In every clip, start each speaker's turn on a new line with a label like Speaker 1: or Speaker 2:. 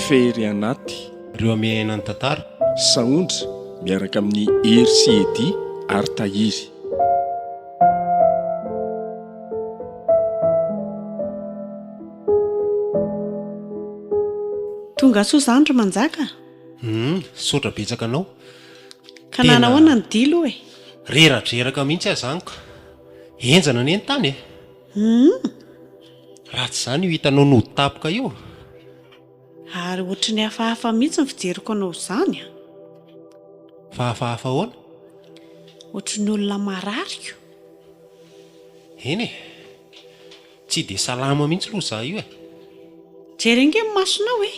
Speaker 1: Fery anaty.
Speaker 2: Ireo amehaina ny tantara.
Speaker 1: Sahondra miaraka amin'i Hery sy Eddy ary Tahiry.
Speaker 3: Tonga soa izany ry Manjaka a!
Speaker 2: Humm, misaotra betsaka anao.
Speaker 3: Ka nanahoana ny dia aloha e?
Speaker 2: Reradreraka mihitsy aho izany ka. Henjana anie ny tany e!
Speaker 3: Humm.
Speaker 2: Raha tsy izany io hitanao nody tapoka io.
Speaker 3: Ary ohatry ny hafahafa mihitsy ny fijeriko anao izany a!
Speaker 2: Fa hafahafa ahoana?
Speaker 3: Ohatry ny olona marary ko.
Speaker 2: Eny e! Tsy dia salama mihitsy aloha izaho io e!
Speaker 3: Jereo ange ny masonao e!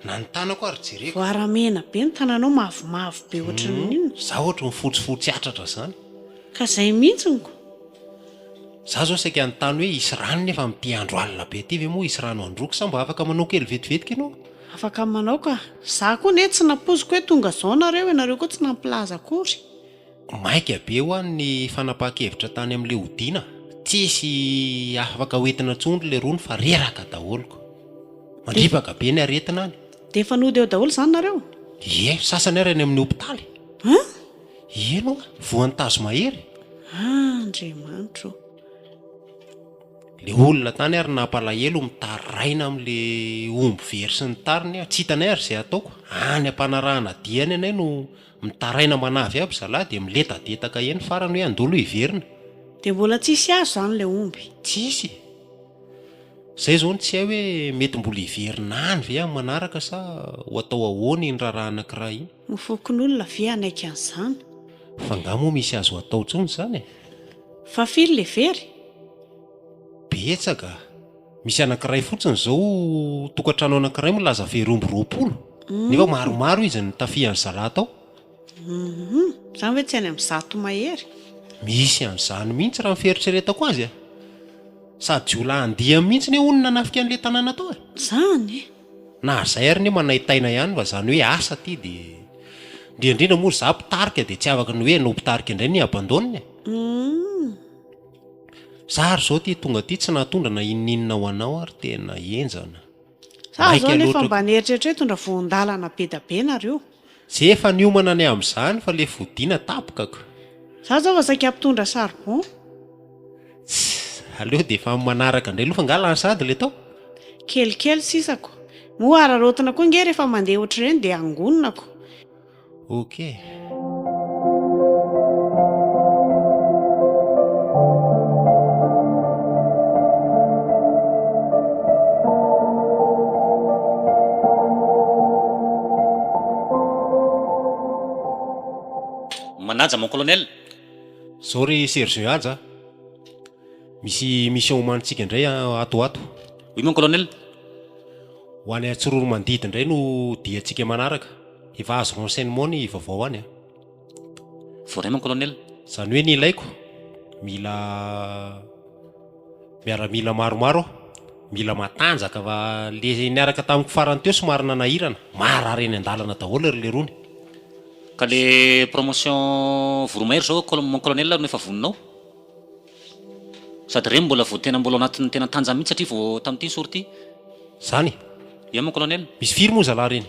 Speaker 2: Na ny tanako ary jereko.
Speaker 3: Voaramena be ny tananao, mavomavo be ohatry ny inona.
Speaker 2: Izaho ohatry ny fotsifotsy hatratra izany.
Speaker 3: Ka izay mihitsy ko.
Speaker 2: Za zao saika hanontany hoe hisy rano nefa amin'ity andro alina be ity ve moa hisy rano handroky sa mba afaka manao kely vetivetiky ianao?
Speaker 3: Afaka manao ka. Za koa anie tsy nampoiziko hoe tonga zao nareo e, nareo koa tsy nampilaza akory.
Speaker 2: Maika be hoa ny fanapahan-kevitra tany amin'ilay hodiana, tsisy afaka hoentina intsony ry lerony fa reraka daholo ko. Mandripaka be ny aretina any.
Speaker 3: Dia efa nody ao daholo izany nareo?
Speaker 2: Ie, sasany ary any amin'ny hopitaly.
Speaker 3: Hein?
Speaker 2: Eny hoa, voan'ny tazo mahery.
Speaker 3: Andriamanitro ô!
Speaker 2: Le olona tany ary nampalahelo mitaraina amle omby very sy ny tariny ah, tsy hitanay ary zay ataoko, any ampanarahana dia any anay no mitaraina manavy aby zalahy dia miledadedaka eny farany hoe andolo hiverina.
Speaker 3: Dia mbola tsisy azo zany le omby?
Speaker 2: Tsisy e! Zay zao no tsy hay hoe mety mbola hiverina any ve amin'ny manaraka sa ho atao ahoana iny raharaha anakiray iny?
Speaker 3: Ny fokonolona ve hanaiky an'izany?
Speaker 2: Fa nga moa misy azo atao intsony izany e?
Speaker 3: Fa firy le very?
Speaker 2: Betsaka a! Misy anankiray fotsiny izao tokantrano anankiray milaza very omby 20 nefa maromaro izy nitafihan'ny zalahy tao.
Speaker 3: Humm, izany ve tsy any amin'ny zato mahery?
Speaker 2: Misy an'izany mihitsy raha ny fieritreretako azy a! Sady jiolahy andiany mihitsy anie hono nanafika an'ilay tanàna tao e!
Speaker 3: Izany?
Speaker 2: Na zay ary anie manaintaina ihany fa zany hoe asa ty de indrindra indrindra moa za mpitarika de tsy afaka ny hoe hanao mpitarika indray ny abandonne e. Za ary zao ty tonga aty tsy nahatondra na inon'inona ho anao ary tena henjana.
Speaker 3: Za
Speaker 2: Maika
Speaker 3: zao nefa
Speaker 2: loatra
Speaker 3: mba nieritreritra hoe hitondra voan-dalana be da be nareo.
Speaker 2: Ze efa niomana ny amin'izany fa le fodiana tapoka ko.
Speaker 3: Za zao vao saika hampitondra charbon.
Speaker 2: Tss, aleo dia efa amin'ny manaraka indray aloha fa angaha lany sahady ilay tao?
Speaker 3: Kelikely sisa ko. Moa araraotina koa ange rehefa mandeha ohatr'ireny dia angonina ko.
Speaker 2: Ok.
Speaker 4: Manaja mon colonel.
Speaker 2: Zao ry sergent Haja a! Misy mission omanintsika indray ato ho ato.
Speaker 4: Oui mon colonel.
Speaker 2: Ho any Antsiroromandidy indray no diantsika manaraka. Efa azo renseignement ny vaovao any a!
Speaker 4: Voaray mon colonel.
Speaker 2: Izany hoe ny ilaiko, mila miaramila maromaro aho, mila matanjaka fa le niaraka tamiko farany teo somary nanahirana, marary eny an-dalana daholo ry lerony.
Speaker 4: Ka le promotion voromahery zao mon colonel no efa vonona ao? Sady reny mbola vao tena mbola ao anatin'ny tena tanjany mihitsy satria vao tamin'ity ny sortie.
Speaker 2: Zany?
Speaker 4: Ie mon colonel.
Speaker 2: Misy firy moa zalahy reny?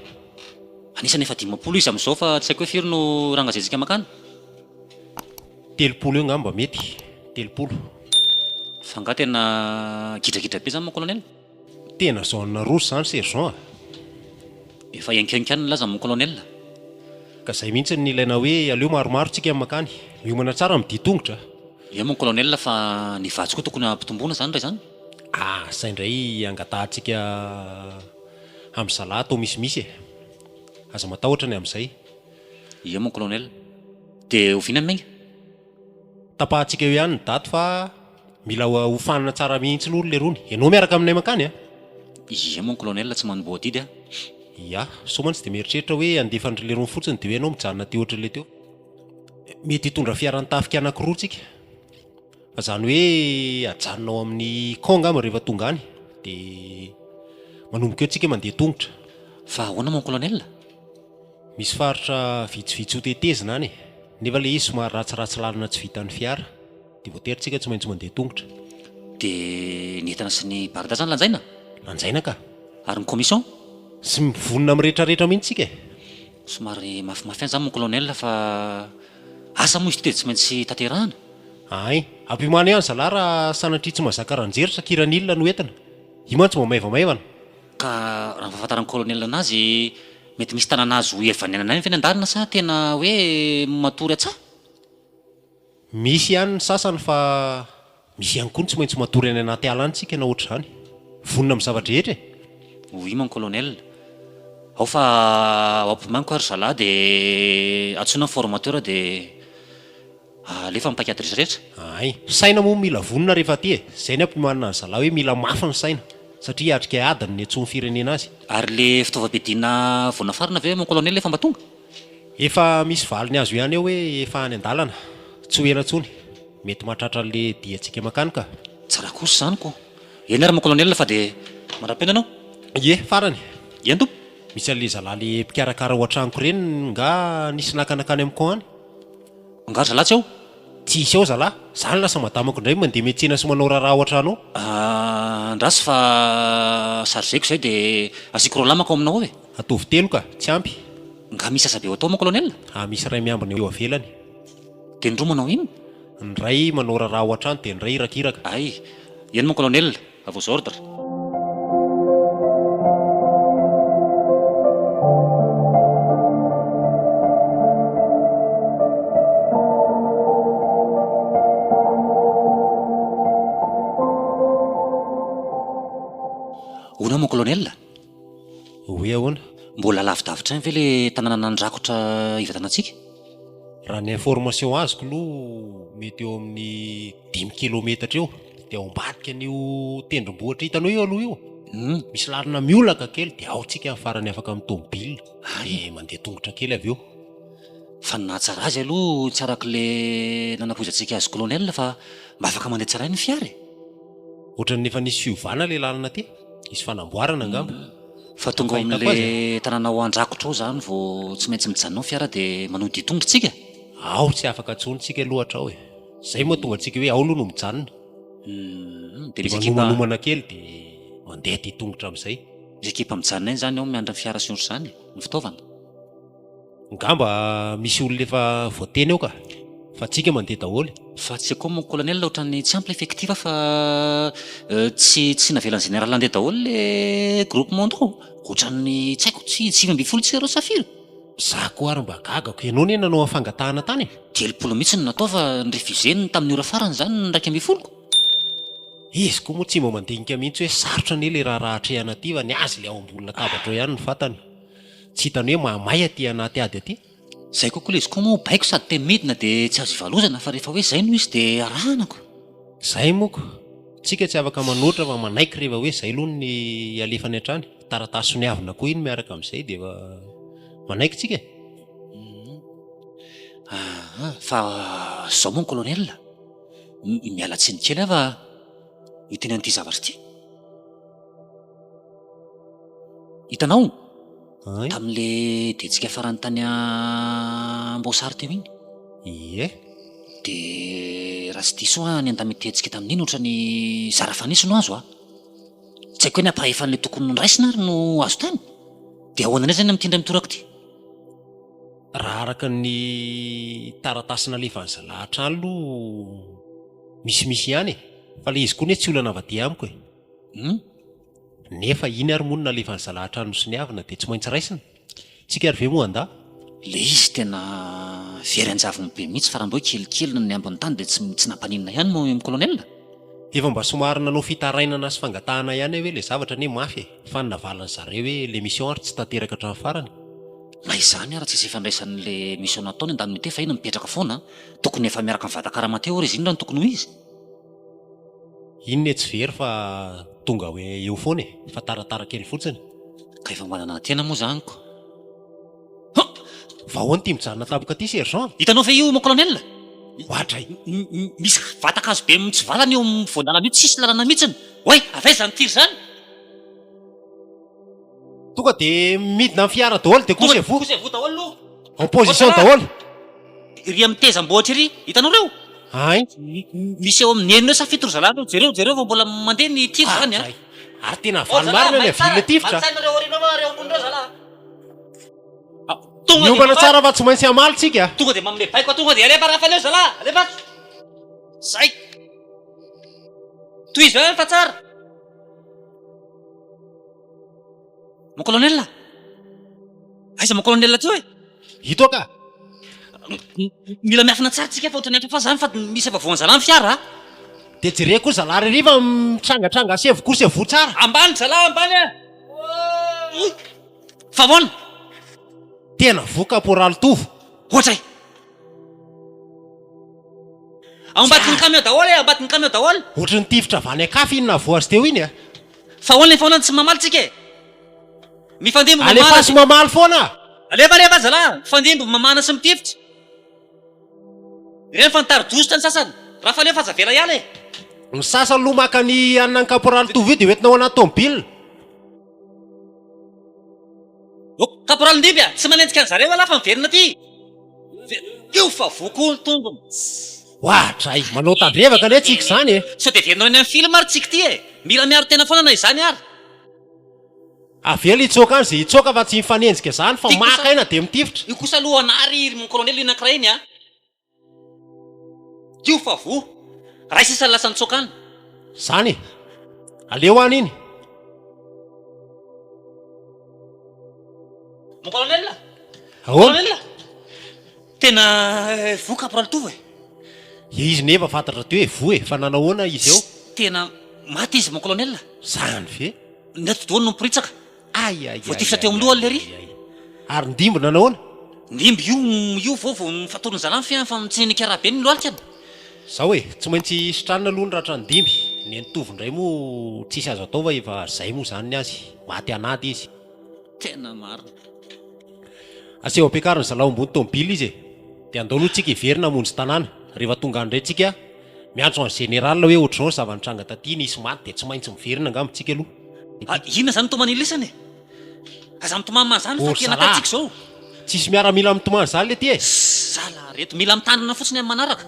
Speaker 4: Anisany efa 50 izy amin'izao fa tsy haiko hoe firy no rangazetsika makany.
Speaker 2: 30 eo ngamba mety, 30.
Speaker 4: Fa nga tena gidragidra be zany mon colonel?
Speaker 2: Tena zone rouge zany sergent a!
Speaker 4: Efa hiankiankiany ny laza mon colonel.
Speaker 2: Ka zay mihitsy no ilaina hoe aleo maromaro tsika makany. Miomana tsara amin'ny dia tongotra a!
Speaker 4: Ie mon colonel fa ny vatsy koa tokony hampitomboina zany raha izany?
Speaker 2: Ah zay indray angatahantsika amin'ny zalahy atao misimisy e! Aza matahotra ny amin'izay.
Speaker 4: Ie mon colonel. Dia oviana ny miainga?
Speaker 2: Tapahantsika eo ihany ny daty fa mila hofanina tsara mihitsy aloha ry lerony. Ianao miaraka aminay mankany a!
Speaker 4: Ie mon colonel, tsy manomboha adidy aho.
Speaker 2: Ia, sao mantsy dia mieritreritra hoe handefa an-dry lerony fotsiny dia hoe ianao mijanona aty ohatran'ilay teo. Mety hitondra fiaran'ny tafika anankiroa tsika. Fa izany hoe ajanona ao amin'ny camp angamba rehefa tonga any dia manomboka eo tsika mandeha tongotra.
Speaker 4: Fa ahoana mon colonel?
Speaker 2: Misy faritra vitsivitsy ho tetezina any e! Nefa ilay izy somary ratsiratsy lalana tsy vitan'ny fiara, dia voatery tsika tsy maintsy mandeha tongotra.
Speaker 4: Dia ny entana sy ny barda zany lanjaina?
Speaker 2: Lanjaina ka!
Speaker 4: Ary ny commission?
Speaker 2: Tsy mivonona amin'ny rehetrarehetra mihitsy tsika e!
Speaker 4: Somary mafimafy ihany zany mon colonel fa asa moa izy ity dia tsy maintsy tanterahana.
Speaker 2: Hay! Ampiomano ihany zalahy raha sanatria tsy mahazaka ranjery sa kiranil no entina. Io mantsy mba maivamaivana.
Speaker 4: Ka raha ny fahafantaran'ny colonel anazy, mety misy tanana azo ihavanenana ihany ve ny an-dalana sa tena hoe matory an-tsaha?
Speaker 2: Misy ihany ny sasany fa misy ihany koa ny tsy maintsy matory any anaty ala any tsika na ohatr'izany. Vonona amin'ny zava-drehetra e!
Speaker 4: Oui mon colonel. Ao fa ao ampimaniko ary zalahy dia antsoina ny formateur dia alefa ny paikady rehetra.
Speaker 2: Hay. Saina moa mila vonona rehefa aty e! Izay ny ampimanina ny zalahy hoe mila mafy ny saina satria hiatrika ady ny niantsoan'ny firenena azy.
Speaker 4: Ary le fitaovam-piadiana vao nafarana ve mon colonel efa mba tonga?
Speaker 2: Efa misy valiny azo ihany eo hoe efa any an-dalana, tsy ho ela intsony, mety mahatratra an'le diantsika mankany ka.
Speaker 4: Tsara kosa izany ko. Eny ary mon colonel fa dia mandra-pihaona anao.
Speaker 2: Ie, farany.
Speaker 4: Eny tompoko.
Speaker 2: Misy an'le zalahy le mpikarakara ao an-tranoko ireny nga nisy naka nankany amiko any?
Speaker 4: Nga ry zalahy tsy ao?
Speaker 2: Tsisy ao zalahy, zany lasa madamako indray mandeha miantsena sy manao raharaha ao an-trano ao.
Speaker 4: Andraso fa chargeko izay dia asiako rolamako ao aminao ao e.
Speaker 2: Ataovy telo ka, tsy ampy.
Speaker 4: Nga misy asa be ao atao mon colonel?
Speaker 2: Ah misy iray miambina eo avelany.
Speaker 4: Dia ny roa manao inona?
Speaker 2: Ny iray manao raharaha ao an-trano dia ny iray irakiraka.
Speaker 4: Hay, eny mon colonel, à vos ordres. Hono aho mon colonel?
Speaker 2: Hoe ahoana?
Speaker 4: Mbola lavidavitra any ve le tanàna nandrakotra hivatanantsika?
Speaker 2: Raha ny information azoko aloha mety eo amin'ny dimy kilometatra eo, dia ao ambadika an'io tendrombohitra hitanao io aloha io, misy lalana miolaka kely dia ao tsika farany afaka amin'ny tomobile dia mandeha tongotra kely avy eo.
Speaker 4: Fa ny nahatsara azy aloha tsy arak'le nanapoizantsika azy colonel fa mba afaka mandeha tsara ihany ny fiara e!
Speaker 2: Ohatran'ny efa nisy fiovana le lalana aty, nisy fanamboarana angamba.
Speaker 4: Fa tonga ao amin'le tanàna ao Andrakotra ao zany vao tsy maintsy mijanona ao fiara dia manohy dia tongotra tsika?
Speaker 2: Ao tsy afaka intsony tsika aloha hatrao e! Zay mahatonga antsika hoe ao aloha no mijanona.
Speaker 4: Dia misy ekipa.
Speaker 2: Manomana kely dia mandeha dia tongotra amin'izay.
Speaker 4: Misy ekipa mijanona eny zany ao miandry ny fiara sy ny ohatr'izany e, ny fitaovana.
Speaker 2: Ngamba misy olona efa voateny ao ka! Fa tsika mandeha daholo.
Speaker 4: Fa tsy haiko mon colonel ohatran'ny tsy ampy le effectif fa tsy tsy navelan'ny général handeha daholo le groupement tao, ohatran'ny tsy haiko tsy 19 tsy ireo sa firy?
Speaker 2: Za koa ary mba gagako, ianao anie nanao fangatahana tany e!
Speaker 4: 30 mihitsy no natao fa ni-refuser-ny tamin'ny ora farany izany ny 11 ko!
Speaker 2: Izy koa moa tsy mba mandinika mihitsy hoe sarotra anie le raharaha atrehana aty fa ny azy le ao ambony latabatra ao ihany no fantany. Tsy hitany hoe mahamay aty anaty ady aty.
Speaker 4: Zay koa ko le izy koa moa baiko sady teny midina de tsy azo ivalozana fa rehefa hoe zay no izy de arahana ko.
Speaker 2: Zay moa ko. Tsika tsy afaka manoatra fa manaiky rehefa hoe zay aloha ny alefany hatrany. Taratasy soniavina koa iny miaraka amin'izay dia efa manaiky tsika e.
Speaker 4: Aa fa zao moa ny colonel, miala tsiny kely aho fa hiteny an'ity zavatra ity. Hitanao? Tamin'le diantsika farany tany Amboasary teo iny.
Speaker 2: Ie.
Speaker 4: Dia raha tsy diso aho ny indemnité-ntsika tamin'iny ohatran'ny zara fanisy no azo a. Tsy haiko hoe ny ampahefan'ilay tokony noraisina ary no azo tany. Dia ahoana indray izany amin'ity indray mitoraka ity?
Speaker 2: Raha araka ny taratasy nalefan'ny zalahy hatrany aloha misimisy ihany e. Fa ilay izy koa anie tsy olana avy aty amiko e.
Speaker 4: Hum.
Speaker 2: Nefa iny ary moa no nalefan'ny zalahy hatrany nosoniavina dia tsy maintsy raisina? Tsika ary ve moa handà?
Speaker 4: Le izy tena very anjavony be mihitsy fa raha mba hoe kelikely ny ambiny tany dia tsy tsy nampaninona ihany mon colonel.
Speaker 2: Efa mba somary nanao fitarainana sy fangatahana ihany aho hoe le zavatra anie mafy e! Fa ny navalin'ny zareo hoe le mission ary tsy tanteraka hatramin'ny farany.
Speaker 4: Na izany ara tsisy ifandraisan'le mission nataony andaniny fa iny mipetraka foana an! Tokony efa miaraka amin'ny vatan-karama teo ary izy iny raha ny tokony ho izy.
Speaker 2: Iny ne tsy very fa tonga hoe eo foana e, fa taratara kely fotsiny.
Speaker 4: Ka efa mba nanantena moa zany ko.
Speaker 2: Hop! Fa ahoana ity mijanona tampoka ity sergent?
Speaker 4: Hitanao ve io mon colonel?
Speaker 2: Oadray!
Speaker 4: Misy vatan-kazo be mitsivalana eo amin'ny voan-dalana io, tsisy lalana mihitsiny. Oay! Avy aiza izany tir izany?
Speaker 2: Tonga dia midina amin'ny fiara daholo dia couchez-vous.
Speaker 4: Couchez-vous daholo aloha.
Speaker 2: En position daholo.
Speaker 4: Iry amin'ny tezam-bohitra iry, hitanao ireo?
Speaker 2: Hay.
Speaker 4: Misy eo amin'ny enina eo sa fito ry zalahy ireo, jereo, jereo fa mbola mandeha ny tir zany an.
Speaker 2: Ary tena valy marina ny havia tifitra.
Speaker 4: Malin-tsaina ireo aoriana ireo ary eo ambony ireo zalahy. Tonga dia
Speaker 2: Miombana tsara fa tsy maintsy hamaly tsika.
Speaker 4: Tonga dia manome baiko tonga dia alefa rafa aleo zalahy, alefa. Zay. Tohizo ihany fa tsara. Mon colonel! Aiza mon colonel teo e?
Speaker 2: Ito ka!
Speaker 4: Mila miafina tsara tsika fa ohatran'ny hafahafa zany fa misy efa voan'zalahy ny fiara a!
Speaker 2: Dia jereo koa zalahy ry fa mitrangatranga sevo koa sevo tsara.
Speaker 4: Ambany zalahy ambany a! Fa ahoana?
Speaker 2: Tena voa caporal Tovo.
Speaker 4: Ohatray! Ao ambadiky ny camion daholo e, ambadiky ny camion daholo.
Speaker 2: Ohatry ny tifitra avy any an-kafa iny nahavoa azy teo iny a!
Speaker 4: Fa ahoana foana no tsy mamaly tsika e? Mifandimby mamana.
Speaker 2: Alefaso mamaly foana!
Speaker 4: Alefa alefa zalahy, mifandimby mamana sy mitifitra. Ireny fa nitari-dositra ny sasany. Raha aleo fa aza avela hiala e!
Speaker 2: Ny sasany aloha maka ny anona an'i caporal Tovo io dia hoentina ao anaty tomobile.
Speaker 4: Oh, caporal Ndimby a! Tsy manenjika an'zareo ialahy fa miverina aty. Io fa voa koa ny tongony.
Speaker 2: Oadray! Manao tandrevaka anie tsika izany e!
Speaker 4: Sao dia heverinao eny amin'ny film ary tsika ity e! Mila miaro tena foana na izany ary.
Speaker 2: Avela hitsoaka any izay hitsoaka fa tsy mifanenjika izany fa maka aina dia mitifitra.
Speaker 4: Io kosa aloha anary ry mon colonel iny anankiray iny a! Io fa voa. Ray sisa ny lasa nitsoaka any.
Speaker 2: Zany e! Aleo any iny.
Speaker 4: Mon colonel!
Speaker 2: Ahoana?
Speaker 4: Colonel! Tena voa caporal Tovo e!
Speaker 2: Izy nefa fantatra teo hoe voa e! Fa nanao ahoana izy eo?
Speaker 4: Tena maty izy mon colonel!
Speaker 2: Zany ve?
Speaker 4: Ny atidohany no miporitsaka.
Speaker 2: Ay ay ay
Speaker 4: Voatifitra teo amin'ny lohany lery.
Speaker 2: ay. Ary Ndimby nanao ahoana?
Speaker 4: Ndimby io io vao vao nifatorin'ny zalany fe fa mitsenika ra be ny lohalikany.
Speaker 2: Zao e, tsy maintsy sitranina aloha ny ratran'i Ndimby. Ny an'i Tovo indray moa tsisy azo atao fa efa zay moa zany ny azy. Maty an'ady izy.
Speaker 4: Tena marina.
Speaker 2: Aseho ampiakarin'ny zalahy ambony tomobile izy e. Dia andao aloha tsika hiverina hamonjy tanàna. Rehefa tonga any indray tsika, miantso an'i Général hoe ohatr'izao ny zava-nitranga taty, nisy maty dia tsy maintsy miverina angamba tsika aloha.
Speaker 4: Ah, inona izany mitomany lisany e? Aza mitomany manzany fa
Speaker 2: Ory
Speaker 4: tena
Speaker 2: zalahy!
Speaker 4: ataontsika izao.
Speaker 2: Tsisy miaramila mitomany izany lety e!
Speaker 4: Zala reto, mila mitandrina fotsiny amin'ny manaraka.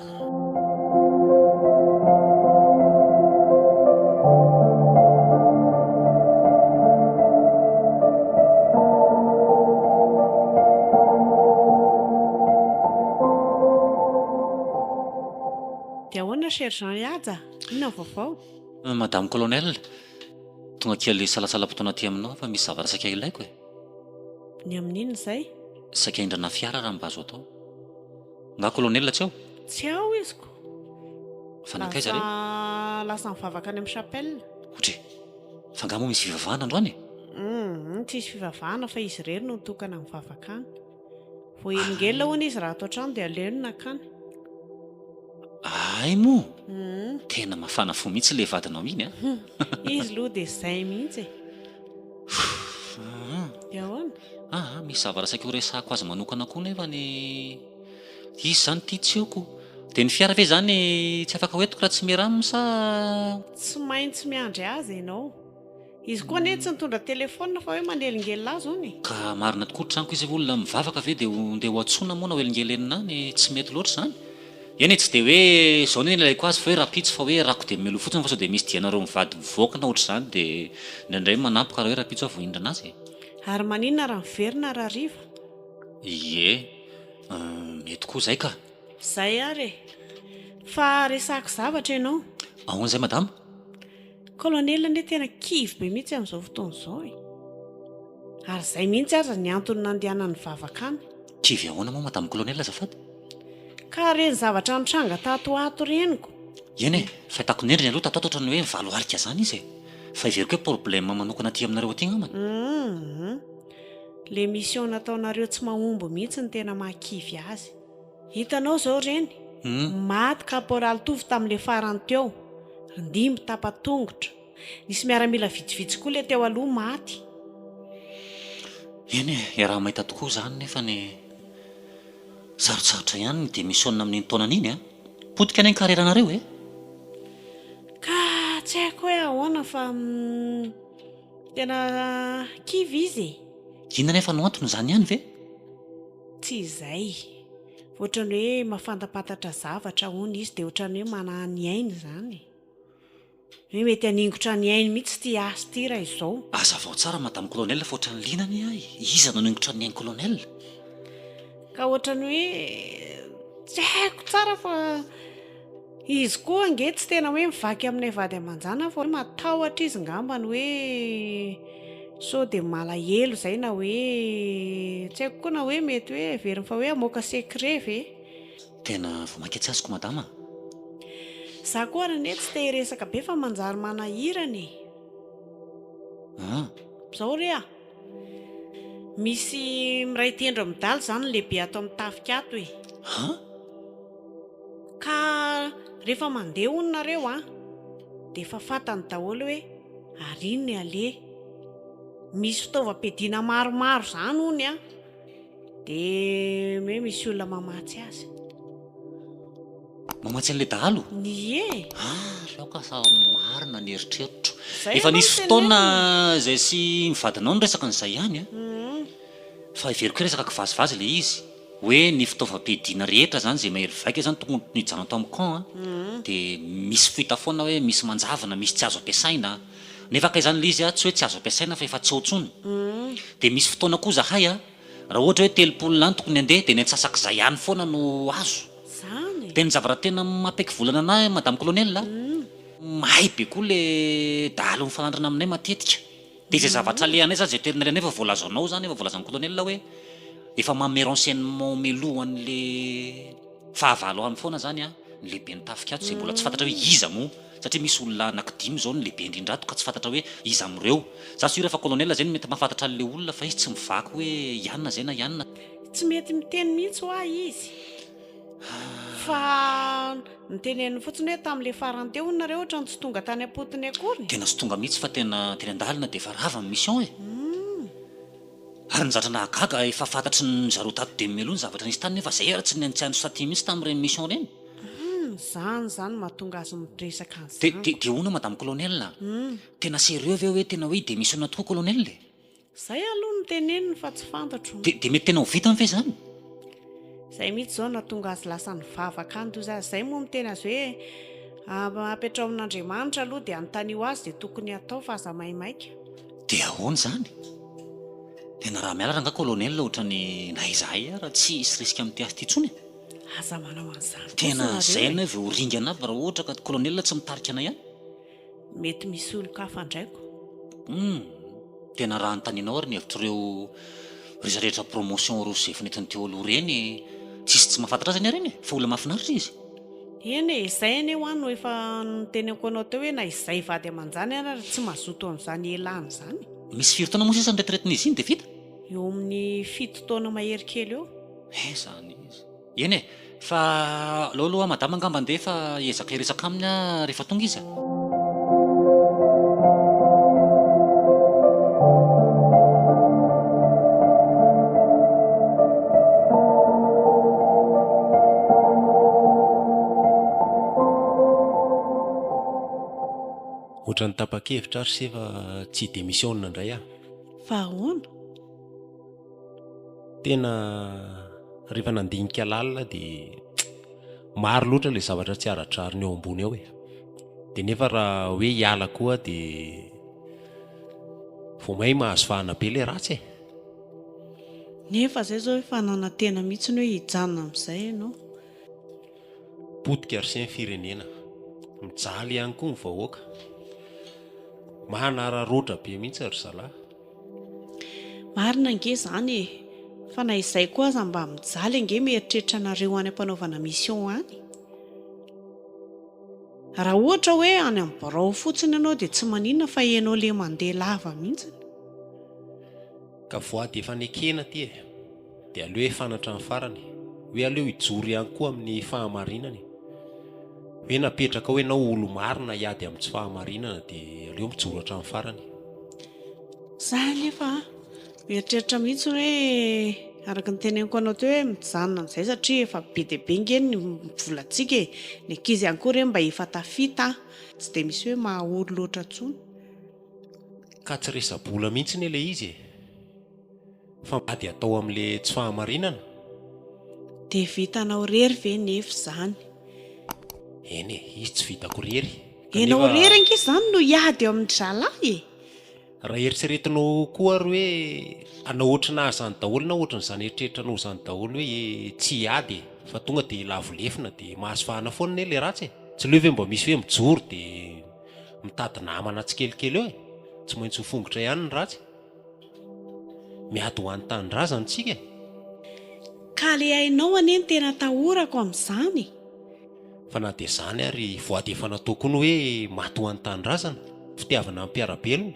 Speaker 3: Dia ahoana Sergent Ihaja? Inona ny vaovao?
Speaker 4: Madame Colonel, tonga kely salatsalam-potoana aty aminao fa misy zavatra saika ilaiko e.
Speaker 3: Ny amin'inona izay?
Speaker 4: Saika hindrana fiara raha mba azo atao. Nga colonel tsy ao?
Speaker 3: Tsy ao izy ko.
Speaker 4: Fa nankaiza re?
Speaker 3: Lasa lasa nivavaka any amin'ny chapelle.
Speaker 4: Otre. Fa nga moa misy fivavahana androany e?
Speaker 3: Hum, tsisy fivavahana fa izy irery no nitokana mivavaka any. Voahelingelina hono izy raha ato an-trano dia aleony nankany.
Speaker 4: Hay moa! Tena mafana fo mihitsy ilay vadinao iny a!
Speaker 3: Izy aloha dia izay mihitsy e! Dia ahoana?
Speaker 4: Aa, misy zavatra saika horesahako azy manokana koa nefa ny izy izany ity tsy eo ko. Dia ny fiara ve izany tsy afaka hoentiko raha tsy miera aminy sa?
Speaker 3: Tsy maintsy miandry azy ianao. Izy koa anie tsy nitondra telephone fa hoe manelingelina azy hono e.
Speaker 4: Ka marina tokoa ry tranoko izy olona mivavaka ve dia ho ndeha ho antsoina moa na ho elingelenina any tsy mety loatra izany. Eny e tsy dia hoe izao anie no ilaiko azy fa hoe rahampitso fa hoe rako dia mialoha fotsiny fa sao dia misy dianareo mivady mivoaka na ohatr'izany dia indraindray manampy ka raha hoe rahampitso aho vao hindrana azy e.
Speaker 3: Ary maninona raha miverina rahariva?
Speaker 4: Ie, mety koa izay ka.
Speaker 3: Izay ary e. Fa resahako zavatra ianao.
Speaker 4: Ahoana izay madama?
Speaker 3: Colonel anie tena kivy be mihitsy amin'izao fotoana izao e. Ary izay mihitsy aza ny antony nandehanany nivavaka any.
Speaker 4: Kivy ahoana moa madame colonel azafady?
Speaker 3: Ka ireny zavatra nitranga tato ho ato ireny ko.
Speaker 4: Eny e, fahitako ny endriny aloha tato ato ohatran'ny hoe mivalo alika zany izy e. Fa heveriko hoe problème manokana aty aminareo aty angambany.
Speaker 3: Humm. Le mission nataonareo tsy mahomby mihitsy no tena mahakivy azy. Hitanao izao ireny? Maty caporal Tovo tamin'ilay farany teo. Ndimby tapa-tongotra. Nisy miaramila vitsivitsy koa ilay teo aloha maty.
Speaker 4: Eny e, iaraha-mahita tokoa izany nefa ny sarotsarotra ihany ny demisiona amin'iny taonana iny a! Potika anie ny carrière-nareo e!
Speaker 3: Ka tsy haiko hoe ahoana fa. Tena kivy izy e!
Speaker 4: Inona anefa no antony, izany ihany ve?
Speaker 3: Tsy izay. Ohatran'ny hoe mahafantapantatra zavatra hono izy dia ohatran'ny hoe manahy ny ainy izany e. Hoe mety haningotra ny ainy mihitsy ity asa ity raha izao.
Speaker 4: Azavao tsara Madame Colonel fa ohatran'ny liana anie ahy e. Iza no haningotra ny ain'i Colonel?
Speaker 3: Ka ohatran'ny hoe tsy haiko tsara fa izy koa ange tsy tena hoe mivaky aminay vady aman-janany fa hoe matahotra izy ngambany hoe sao dia malahelo izay na hoe tsy haiko koa na hoe mety hoe heveriny fa hoe hamoaka secret ve?
Speaker 4: Tena vao mainka tsy azoko madama a!
Speaker 3: Za koa ary anie tsy te hiresaka be fa manjary manahirana e!
Speaker 4: An!
Speaker 3: Zao re a! Misy miray tendro amin'ny dalo izany ny lehibe ato amin'ny tafika ato e!
Speaker 4: An!
Speaker 3: Ka rehefa mandeha hono nareo an, dia efa fantany daholo hoe ary iny ny aleha. Misy fitaovam-piadiana maromaro izany hono an, dia hoe misy olona mamatsy azy.
Speaker 4: Mamatsy an'ilay dahalo?
Speaker 3: Ie!
Speaker 4: Ah, ry aoka fa marina ny eritreritro.
Speaker 3: Izay
Speaker 4: Efa
Speaker 3: aloha
Speaker 4: nisy
Speaker 3: no
Speaker 4: fotoana
Speaker 3: tenenina.
Speaker 4: izay sy ny vadinao niresaka an'izay ihany an. Fa heveriko hoe resaka kivazivazy ilay izy. Hoe ny fitaovam-piadiana rehetra izany izay mahery vaika izany tokony nijanona tao amin'ny camp an, dia misy fuite foana hoe misy manjavona, misy tsy azo ampiasaina. Nefa kay izany ilay izy an, tsy hoe tsy azo ampiasaina fa efa tsy ao intsony. Dia misy fotoana koa izahay an, raha ohatra hoe 30 lahy no tokony handeha dia ny antsasak'izay ihany foana no azo.
Speaker 3: Zany e!
Speaker 4: Dia ny zavatra tena mampiaiky volana anah Madame Colonel a, mahay be koa le dahalo mifanandrina aminay matetika. Dia izay zavatra alehanay zany, izay toerana alehanay efa voalazanao zany, efa voalazan'i Colonel hoe efa manome renseignement mialoha an'le fahavalo any foana zany an, ny lehiben'ny tafika ato izay mbola tsy fantatra hoe iza moa, satria misy olona anaky dimy izao no lehibe indrindra ato ka tsy fantatra hoe iza amin'ireo. Za sûr fa Colonel zay no mety mahafantatra an'le olona fa izy tsy mivaky hoe i anona zay na i anona.
Speaker 3: Tsy mety miteny mihitsy hoa izy fa noteneniny fotsiny hoe tamin'ilay farany teo hono nareo ohatran'ny tsy tonga tany am-potony akory.
Speaker 4: Tena tsy tonga mihitsy fa tena teny an-dalana dia efa rava ny mission e! Ary ny zavatra nahagaga efa fantatry ny zareo tato dia mialoha ny zavatra nisy tany nefa zay ary tsy niantso taty mihitsy tamin'ireny mission ireny.
Speaker 3: Humm zany zany mahatonga azy miresaka
Speaker 4: Dia
Speaker 3: an'izany
Speaker 4: dia
Speaker 3: ko.
Speaker 4: dia hono madame colonel a! Tena sérieux ve hoe tena hoe hi-demissionne tokoa colonel e?
Speaker 3: Zay aloha no teneniny fa tsy fantatro.
Speaker 4: Dia dia mety tena ho vitany ve izany?
Speaker 3: Zay mihitsy zao nahatonga azy lasa nivavaka any toy izany. Zay moa miteny azy hoe apetraho amin'Andriamanitra aloha dia anontanio azy dia tokony hatao fa aza maimaika.
Speaker 4: Dia ahoana izany? Tena raha miala rangahy colonel ohatrany na izahay ara tsy hisy risque amin'ity asa ity intsony e!
Speaker 3: Aza manao an'izany kosa
Speaker 4: Tena
Speaker 3: nareo
Speaker 4: zay
Speaker 3: e!
Speaker 4: anie vao ho ringana aby raha ohatra ka colonel tsy mitarika anay any.
Speaker 3: Mety misy olon-kafa indray ko.
Speaker 4: Humm! Tena raha anontanianao ary ny hevitr'ireo ry rehetra promotion ireo izay efa nentiny teo aloha ireny, tsisy tsy mahafantatra azy anie ireny e! Fa olona mahafinaritra izy.
Speaker 3: Eny e, izay anie hoa no efa noteneniko anao teo hoe na izay vady aman-janany ary tsy mazoto an'izany elany izany.
Speaker 4: Misy firy taona moa sisa ny retraite-n'izy iny dia vita?
Speaker 3: Eo amin'ny fito taona mahery kely eo.
Speaker 4: He zany izy. Eny e! Fa aleo aloha madama angamba andeha fa hiezaka hiresaka aminy aho rehefa tonga izy a!
Speaker 2: Ohatran'ny tapa-kevitra aho ry se fa tsy hi-démissionne indray aho.
Speaker 3: Fa ahoana?
Speaker 2: Tena rehefa nandinika lalina dia maro loatra ilay zavatra tsy ara-drariny eo ambony eo e. Dia nefa raha hoe hiala koa dia vao may mahazo vahana be ilay ratsy e.
Speaker 3: Nefa zay zao efa nanantena mihitsy hoe hijanona amin'izay ianao.
Speaker 2: Potika ry se ny firenena. Mijaly ihany koa ny vahoaka. Manararaotra be mihitsy ry zalahy.
Speaker 3: Marina ange izany e! Fa na izay koa aza mba mijaly ange mieritreritra anareo any am-panaovana mission any. Raha ohatra hoe any amin'ny birao fotsiny ianao dia tsy maninona fa ianao le mandeha lava mihitsiny.
Speaker 2: Ka voady efa nekena ity e! Dia aleo efana hatramin'ny farany. Hoe aleo hijoro ihany koa amin'ny fahamarinana e! Hoe napetraka ao ianao olo-marina hiady amin'ny tsy fahamarinana dia aleo mijoro hatramin'ny farany.
Speaker 3: Za anefa mieritreritra mihitsy hoe araka ny teneniko anao teo hoe mijanona amin'izay satria efa be dia be nge ny volantsika e! Ny ankizy ihany koa re mba efa tafita an! Tsy dia misy hoe mahaory loatra intsony.
Speaker 2: Ka tsy resa-bola mihitsy anie ilay izy e! Fa ady atao amin'ilay tsy fahamarinana.
Speaker 3: Dia vitanao irery ve nefa izany?
Speaker 2: Eny e, izy tsy vitako irery.
Speaker 3: Ianao irery ange izany no hiady eo amin-dry zalahy e!
Speaker 2: Raha eritreretinao koa ary hoe hanao ohatry ny ahy izany daholo na ohatry ny izany eritreritranao izany daholo hoe tsy hiady e, fa tonga dia lavo lefona dia mahazo vahana foana anie ilay ratsy e! Tsy aleo ve mba misy hoe mijoro dia mitady namana tsikelikely eo e! Tsy maintsy ho fongotra ihany ny ratsy. Miady ho an'ny tanindrazana isika e!
Speaker 3: Ka le hainao anie no tena atahorako amin'izany e!
Speaker 2: Fa na dia izany ary voady efa natao koa ny hoe maty ho an'ny tanindrazana, fitiavana ny mpiara-belona.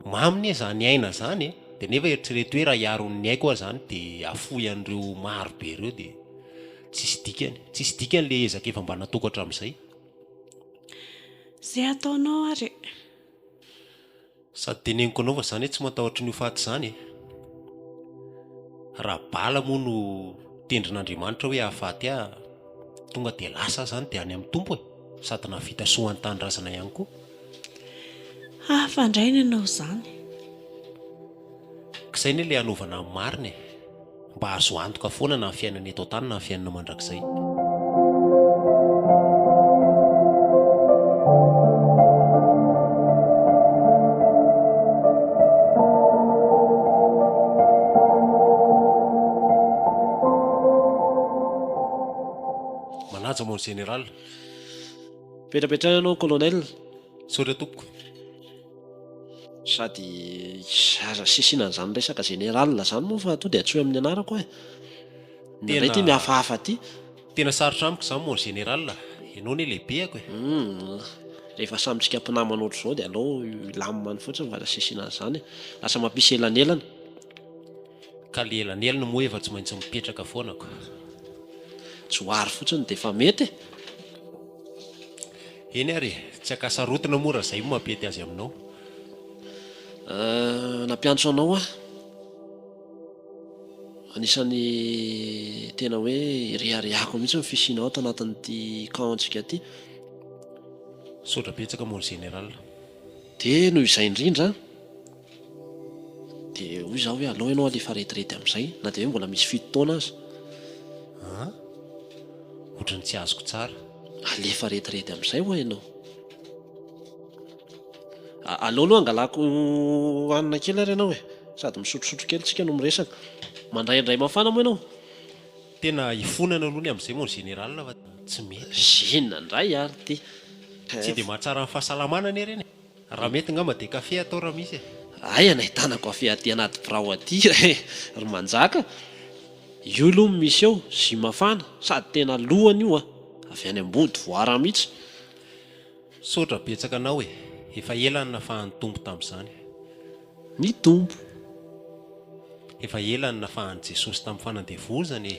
Speaker 2: Mamy anie izany aina izany e! Dia nefa eritrereto hoe raha hiaro ny aiko aho izany dia hafoy an'ireo maro be ireo dia tsisy dikany. Tsisy dikany ilay ezaka efa mba nataoko hatramin'izay.
Speaker 3: Izay ataonao ary e!
Speaker 2: Sady teneniko anao fa zany tsy matahotra ny ho faty zany e! Raha bala moa no tendrin'Andriamanitra hoe hahafaty ahy, tonga dia lasa aho zany dia any amin'ny Tompo e! Sady nahavita soa ho an'ny tanindrazana ihany koa.
Speaker 3: Hafa indray ny anao izany.
Speaker 2: K'izay anie ilay hanaovana ny marina e! Mba azo antoka foana na ny fiainana eto an-tany na ny fiainana mandrakizay. Manaja mon général.
Speaker 5: Petrapetrahina ianao colonel.
Speaker 2: Misaotra tompoko.
Speaker 5: Sady aza asisina an'izany resaka général zany moa fa to dia antsoy amin'ny anarako e! Indraindray ity mihafahafa ity.
Speaker 2: Tena sarotra amiko izany mon général a! Ianao anie lehibehako e!
Speaker 5: Humm, rehefa samy tsika mpinamana ohatr'izao dia aleo hilamina any fotsiny fa aza asisina an'izany e! Lasa mampisy elanelana.
Speaker 2: Ka le elanelana moa efa tsy maintsy mipetraka foana ko.
Speaker 5: Johary fotsiny dia efa mety e!
Speaker 2: Eny ary e, tsy ankasarotina moa raha izay no mampety azy aminao.
Speaker 5: Euh, nampiantso anao aho. Anisan'ny tena hoe ireharehako mihitsy ny fisianao ato anatin'ity camp-ntsika ity.
Speaker 2: Misaotra betsaka mon général.
Speaker 5: Dia noho izay indrindra, Dia hoy izaho hoe aleo ianao alefa retirety amin'izay na dia hoe mbola misy fito taona aza.
Speaker 2: An? Ohatran'ny tsy azoko tsara.
Speaker 5: Alefa retirety amin'izay ho'a ianao. Aleo aloha angalako hanina kely ary ianao e. Sady misotrosotro kely tsika no miresaka. Mandraindray mafana moa ianao?
Speaker 2: Tena hifonana aloha ny amin'izay mon général fa tsy mety.
Speaker 5: Inona indray ary ity?
Speaker 2: Tsy dia mahatsara ny fahasalamana anie ireny e. Raha mety ngamba dia kafe atao raha misy e.
Speaker 5: Aiza nahitana kafe aty anaty birao aty re ry Manjaka? Io aloha no misy eo, jus mafana, sady tena lohany io a! Avy any Ambodivoara mihitsy.
Speaker 2: Misaotra betsaka anao e! Efa ela no nafahan'ny Tompo tamin'izany.
Speaker 5: Ny Tompo.
Speaker 2: Efa ela no nafahan'i Jesosy tamin'ny fanandevozana e!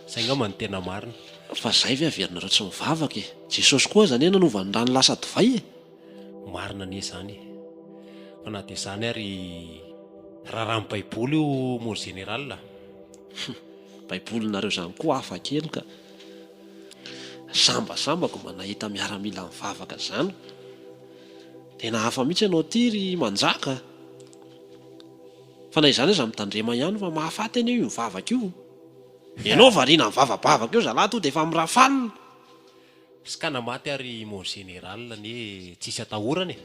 Speaker 2: Zay ngamba no tena marina.
Speaker 5: Fa zay ve averinareo tsy mivavaka e! Jesosy koa aza anie nanova ny rano lasa divay e!
Speaker 2: Marina anie izany e! Fa na dia izany ary raharahan'ny baiboly io mon général a!
Speaker 5: Hum! Baibolinareo izany koa hafa kely ka! Sambasambako mba nahita miaramila mivavaka izany! Tena hafa mihitsy ianao ity ry Manjaka a! Fa na izany aza mitandrema ihany fa mahafaty anie io mivavaka io! Ianao variana mivavabavaka eo zalahy tonga dia efa mirafal!
Speaker 2: Ska na maty ary mon général anie tsisy atahorana e!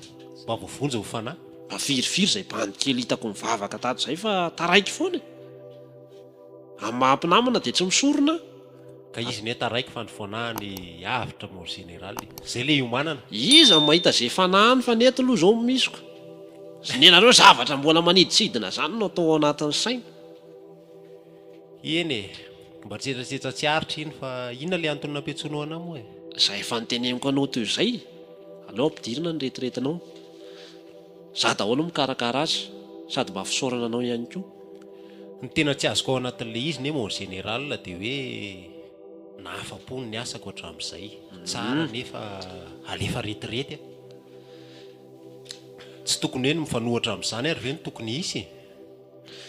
Speaker 2: Mba voavonjy ny fanahy.
Speaker 5: Mba firifiry izay bandy kely hitako mivavaka tato izay fa taraiky foana e! Amin'ny maha mpinamana dia tsy misorona aho.
Speaker 2: Ka izy anie taraiky fa ny fanahiny avotra mon général e! Zay le iomanana.
Speaker 5: Iza no mahita ze fanahiny fa ny eto aloha zao misy ko! Nenareo zavatra mbola maniditsidina zany no atao ao anatin'ny saina.
Speaker 2: Eny e! Mba tsetsatsetsa tsy aritra iny fa inona ilay antony nampiantsoanao anah moa e?
Speaker 5: Izay efa noteneniko anao teo izay, aleo ampidirina ny retiretinao. Za daholo mikarakara azy, sady mba fisaorana anao ihany koa.
Speaker 2: Ny tena tsy azoko ao anatin'ilay izy ne mon général dia hoe nahafa-po ny asako hatramin'izay. Tsara nefa alefa retirety a! Tsy tokony hoe ny mifanohitra amin'izany ary ve no tokony hisy e?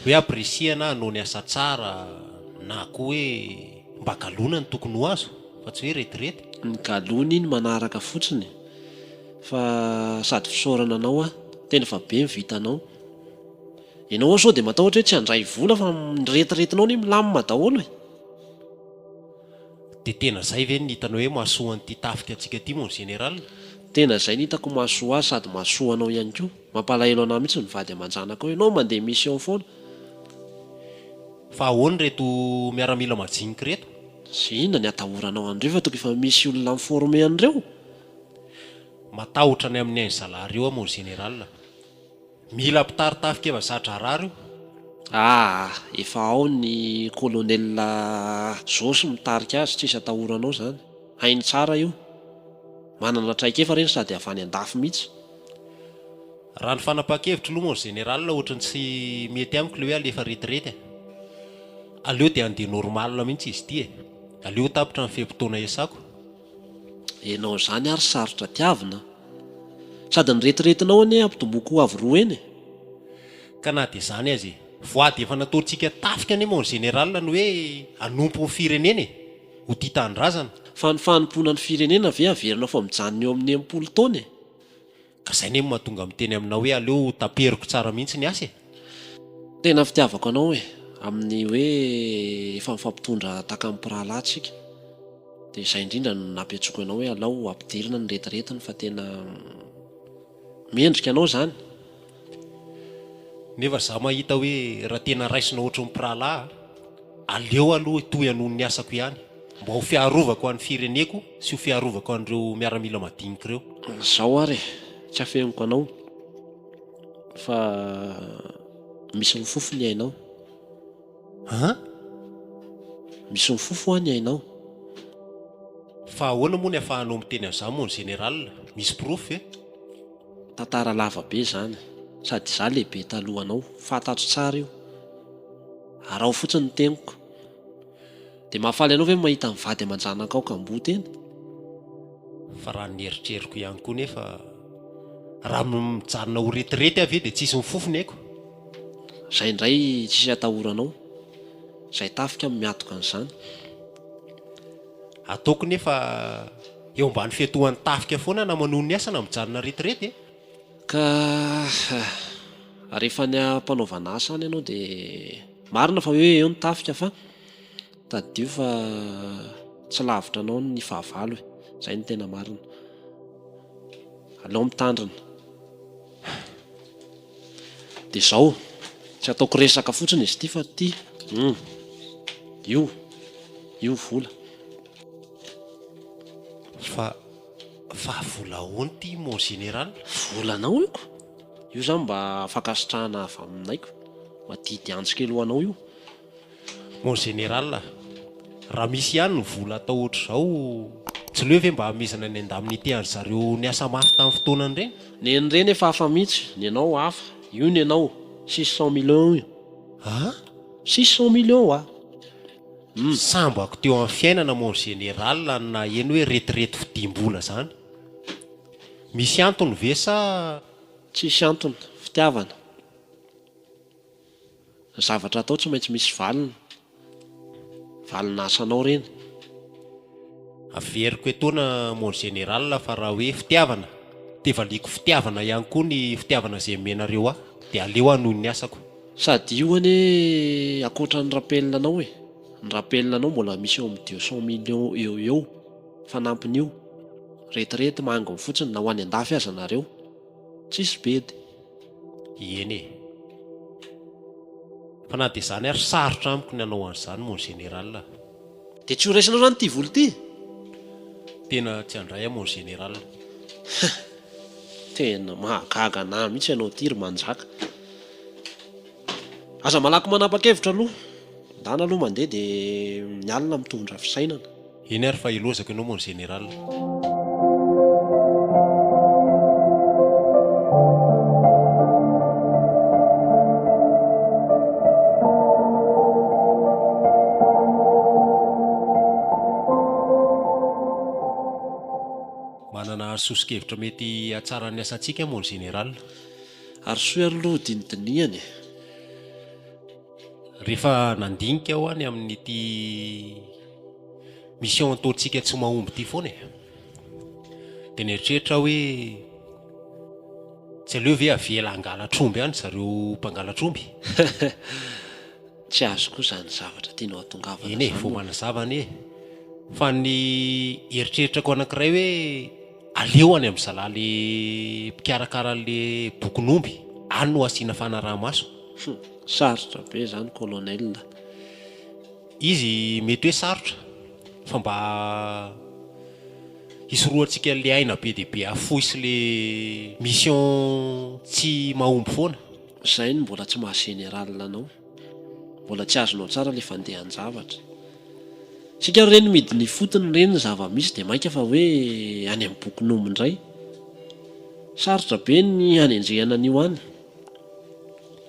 Speaker 2: Hoe ampirisihana hanao ny asa tsara na koa hoe mba galona no tokony ho azo fa tsy hoe retirety.
Speaker 5: Ny galona iny manaraka fotsiny fa sady fisaorana anao aho. Tena efa be ny vitanao. Ianao sao dia matahotra hoe tsy handray vola fa ny retiretinao anie milamina daholo e.
Speaker 2: Dia tena zay ve ny hitanao hoe mahasoa an'ity tafika antsika ity mon général?
Speaker 5: Tena zay ny hitako mahasoa azy sady mahasoa anao ihany koa. Mampalahelo anah mihitsy ny vady aman-janakao, ianao mandeha mission foana.
Speaker 2: Fa ahoana ireto miaramila majinika ireto?
Speaker 5: Sy inona ny atahoranao an'ireo fa tokony efa misy olona mi-former an'ireo?
Speaker 2: Matahotra ny amin'ny ain-dry zalahy ireo aho mon général. Mila mpitari-tafika efa za-draharaha ireo.
Speaker 5: Aa efa ao ny colonel Josy mitarika azy tsisy atahoranao zany. Hainy tsara io. Manana traikefa reny sady avy any andafy mihitsy.
Speaker 2: Raha ny fanapahan-kevitro aloha mon général ohatry ny tsy mety amiko le hoe alefa retirety e. Aleo dia handeha normal mihitsy izy ity e. Aleo tapitra ny fe-potoana iasako.
Speaker 5: Enao izany ary sarotra tiavina a! Sady ny retiretinao anie ampitomboiko ho avo roa eny e!
Speaker 2: Ka na dia izany aza e! Voady efa nataontsika tafika anie mon général ny hoe hanompo ny firenena e! Ho tia tanindrazana.
Speaker 5: Fa ny fanompoana ny firenena ve averinao fa mijanona eo amin'ny 60 taona e!
Speaker 2: Ka zay ne no mahatonga miteny aminao hoe aleo taperiko tsara mihitsy ny asa e!
Speaker 5: Tena fitiavako anao e! Amin'ny hoe efa mifampitondra tahaka ny mpirahalahy tsika dia izay indrindra no nampiantsoako anao hoe alao ampidirina ny retiretiny fa tena mendrika anao izany.
Speaker 2: Nefa za mahita hoe raha tena raisina ohatry ny mpirahalahy aleo aloha hitohy hanohy ny asako ihany mba ho fiarovako an'ny fireneko sy ho fiarovako an'ireo miaramila madinika ireo.
Speaker 5: Zao ary e, tsy afeniko anao fa misy mifofo ny ainao.
Speaker 2: An?
Speaker 5: Misy mifofo hoa ny ainao.
Speaker 2: Fa ahoana moa ny afahanao miteny an'izany mon général? Misy porofo ve?
Speaker 5: Tantara lava be izany, sady izaho lehibe talohanao, fantatro tsara io. Araho fotsiny ny teniko. Dia mahafaly anao ve ny mahita ny vady aman-janakao kamboty eny?
Speaker 2: Fa raha ny eritreriko ihany koa nefa, raha mijanona ho retirety aho ve dia tsisy mifofo ny aiko?
Speaker 5: Izay indray tsisy atahoranao. Izay tafika no miatoka an'izany.
Speaker 2: Ataoko nefa eo ambany fiatohan'ny tafika foana na manohy ny asa na mijanona retirety e!
Speaker 5: Ka rehefa any am-panaovana asa any ianao dia marina fa hoe eo ny tafika fa tadidio fa tsy lavitra anao ny fahavalo e! Izay no tena marina. Aleo mitandrina. Dia izao, tsy ataoko resaka fotsiny izy ity fa ity, hum, io, io vola.
Speaker 2: Fa, fa vola ahoana ity mon général?
Speaker 5: Volanao io ko! Io zany mba fankasitrahana avy aminay ko! Madidy antso kely ho anao io.
Speaker 2: Mon général a! Raha misy ihany ny vola atao ohatr'izao, tsy leo ve mba hamehezana ny indemnité an-dry zareo niasa mafy tamin'ny fotoanany ireny?
Speaker 5: Nen'ireny efa hafa mihitsy, ny anao hafa, io ny anao, 600 millions io.
Speaker 2: An?
Speaker 5: 600 millions wa!
Speaker 2: Hum. Sambako teo amin'ny fiainana mon général no naheno hoe retirety vidiam-bola zany. Misy antony ve sa.
Speaker 5: Tsisy antony, fitiavana. Ny zavatra atao tsy maintsy misy valiny. Valina asanao ireny.
Speaker 2: Averiko etoana mon général fa raha hoe fitiavana dia valiako fitiavana ihany koa ny fitiavana izay omenareo ahy dia aleo hanohy ny asako.
Speaker 5: Sady io anie ankoatra ny rappel anao e! Ny rappel anao mbola misy eo amin'ny 200 millions eo ho eo fanampin'io. Retirety manginy fotsiny na ho any andafy aza nareo. Tsisy bedy.
Speaker 2: Eny e. Fa na dia izany ary sarotra amiko ny hanao an'izany mon général a.
Speaker 5: Dia tsy ho raisinao izany ity vola ity?
Speaker 2: Tena tsy handray aho mon général.
Speaker 5: Hein! Tena mahagaga anah mihitsy ianao ity ry Manjaka. Aza malaky manapa-kevitra aloha. Ndana aloha mandeha dia ny alina mitondra fisainana.
Speaker 2: Eny ary fa ilozako ianao mon général. Manana soso-kevitra mety hahatsara ny asantsika mon général.
Speaker 5: Arosoy aloha dinidinihana e.
Speaker 2: Rehefa nandinika aho any amin'ity mission ataontsika tsy mahomby ity foana e, dia nieritreritra aho hoe. Tsy aleo ve avela hangalatr'omby any zareo mpangalatr'omby?
Speaker 5: Tsy azoko izany zavatra tianao hatongavana
Speaker 2: Eny e,
Speaker 5: izany
Speaker 2: vao
Speaker 5: ô.
Speaker 2: manazava anie. Fa ny eritreritrako anankiray hoe aleo any amin'ny zalahy le mpikarakara an'le bokin'omby, any no asiana fanaraha-maso.
Speaker 5: Hum, sarotra be izany colonel.
Speaker 2: Izy mety hoe sarotra fa mba hisorohantsika an'le aina be dia be afoy sy le mission tsy mahomby foana.
Speaker 5: Zay no mbola tsy maha général anao. Mbola tsy azonao tsara le fandehan-javatra. Tsika ry reny midina ifotony ireny ny zava-misy dia mainka fa hoe any amin'ny bokin'omby indray. Sarotra be ny hanenjehana an'io any.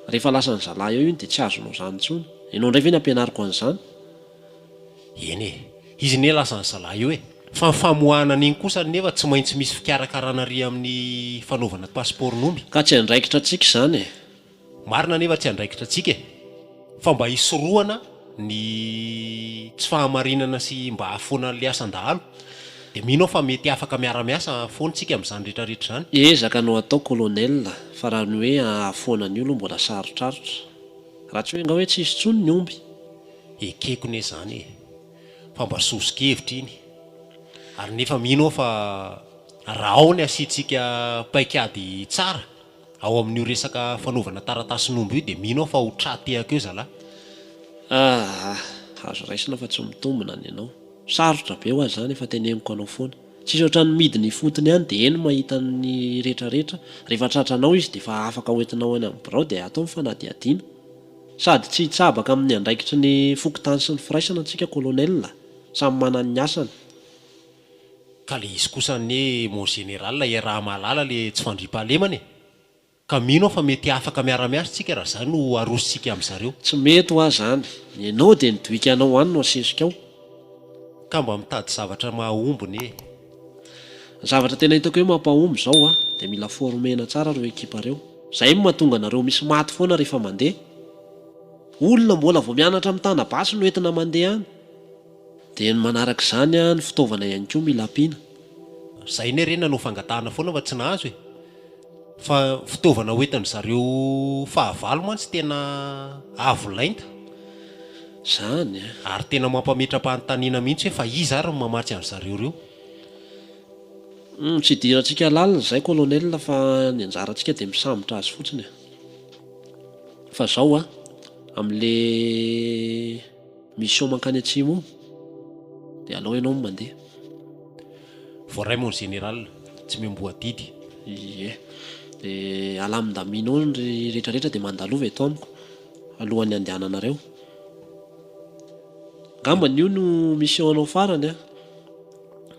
Speaker 5: Rehefa lasan'ny zalahy eo iny dia tsy azonao izany intsony. Ianao indray ve ny ampianariko an'izany?
Speaker 2: Eny e. Izy anie lasan'ny zalahy eo e. Fa ny famoahana an'iny kosa anefa tsy maintsy misy fikarakarana ary amin'ny fanaovana pasipaoron'omby.
Speaker 5: Ka tsy andraikitra antsika izany e.
Speaker 2: Marina anefa tsy andraikitra antsika e! Fa mba hisorohana ny tsy fahamarinana sy mba hahafoana an'ilay asan-dahalo dia mino aho fa mety afaka miara-miasa foana tsika amin'izany rehetra rehetra izany.
Speaker 5: Ezaka no atao colonel fa raha ny hoe hahafoana an'io aloha mbola sarotrarotra. Raha tsy hoe angaha hoe tsy hisy intsony ny omby.
Speaker 2: Ekeko ne izany e! Fa mba soso-kevitra iny. Ary nefa mino aho fa raha ao ny asiantsika paik'ady tsara Ao amin'io resaka fanaovana taratasin'omby io dia mino aho fa ho tra-tehaka eo zalahy.
Speaker 5: Aa! Azo raisina fa tsy mitombina ny anao. Sarotra be hoa zany efa teneniko anao foana. Tsisy ohatran'ny midina ifotony any dia eny mahita ny retraretra. Rehefa tratranao izy dia efa afaka hoentinao any amin'ny birao dia atao ny fanadihadiana. Sady tsy hitsabaka amin'ny andraikitry ny fokontany sy ny firaisana tsika colonel a! Samy manana ny asany.
Speaker 2: Ka le izy kosa anie mon général iaraha-mahalala le tsy fandriampahalemana e! Ka mino aho fa mety afaka miara-miasa tsika raha zany no arosontsika amin'zareo.
Speaker 5: Tsy mety hoa zany. Enao dia ny doikanao any no asesika ao.
Speaker 2: Ka mba mitady zavatra mahomby ne.
Speaker 5: Ny zavatra tena hitako hoe mampahomby zao a, dia mila former-na tsara reo ekipa reo. Zay no mahatonga anareo misy maty foana rehefa mandeha. Olona mbola vao mianatra mitana basy no entina mandeha any. Dia ny manaraka izany ny fitaovana ihany koa mila ampiana.
Speaker 2: Zay anie re nanao fangatahana foana fa tsy nahazo e! Fa fitaovana hoentin-dry zareo fahavalo mantsy tena avo lenta.
Speaker 5: Zany a!
Speaker 2: Ary tena mampametra-panontaniana mihitsy hoe fa iza ary no mamatsy an-dry zareo ireo?
Speaker 5: Humm, tsy idirantsika lalina izay colonel fa ny anjarantsika dia misambotra azy fotsiny e! Fa zao a, amin'le. Mission mankany atsimo io dia alao ianao no mandeha.
Speaker 2: Voaray mon général, tsy miamboho adidy.
Speaker 5: Ie. Dia alamindamino ao ny rehetra rehetra dia mandalova eto amiko alohan'ny handehananareo. Angambany io no mission anao farany an.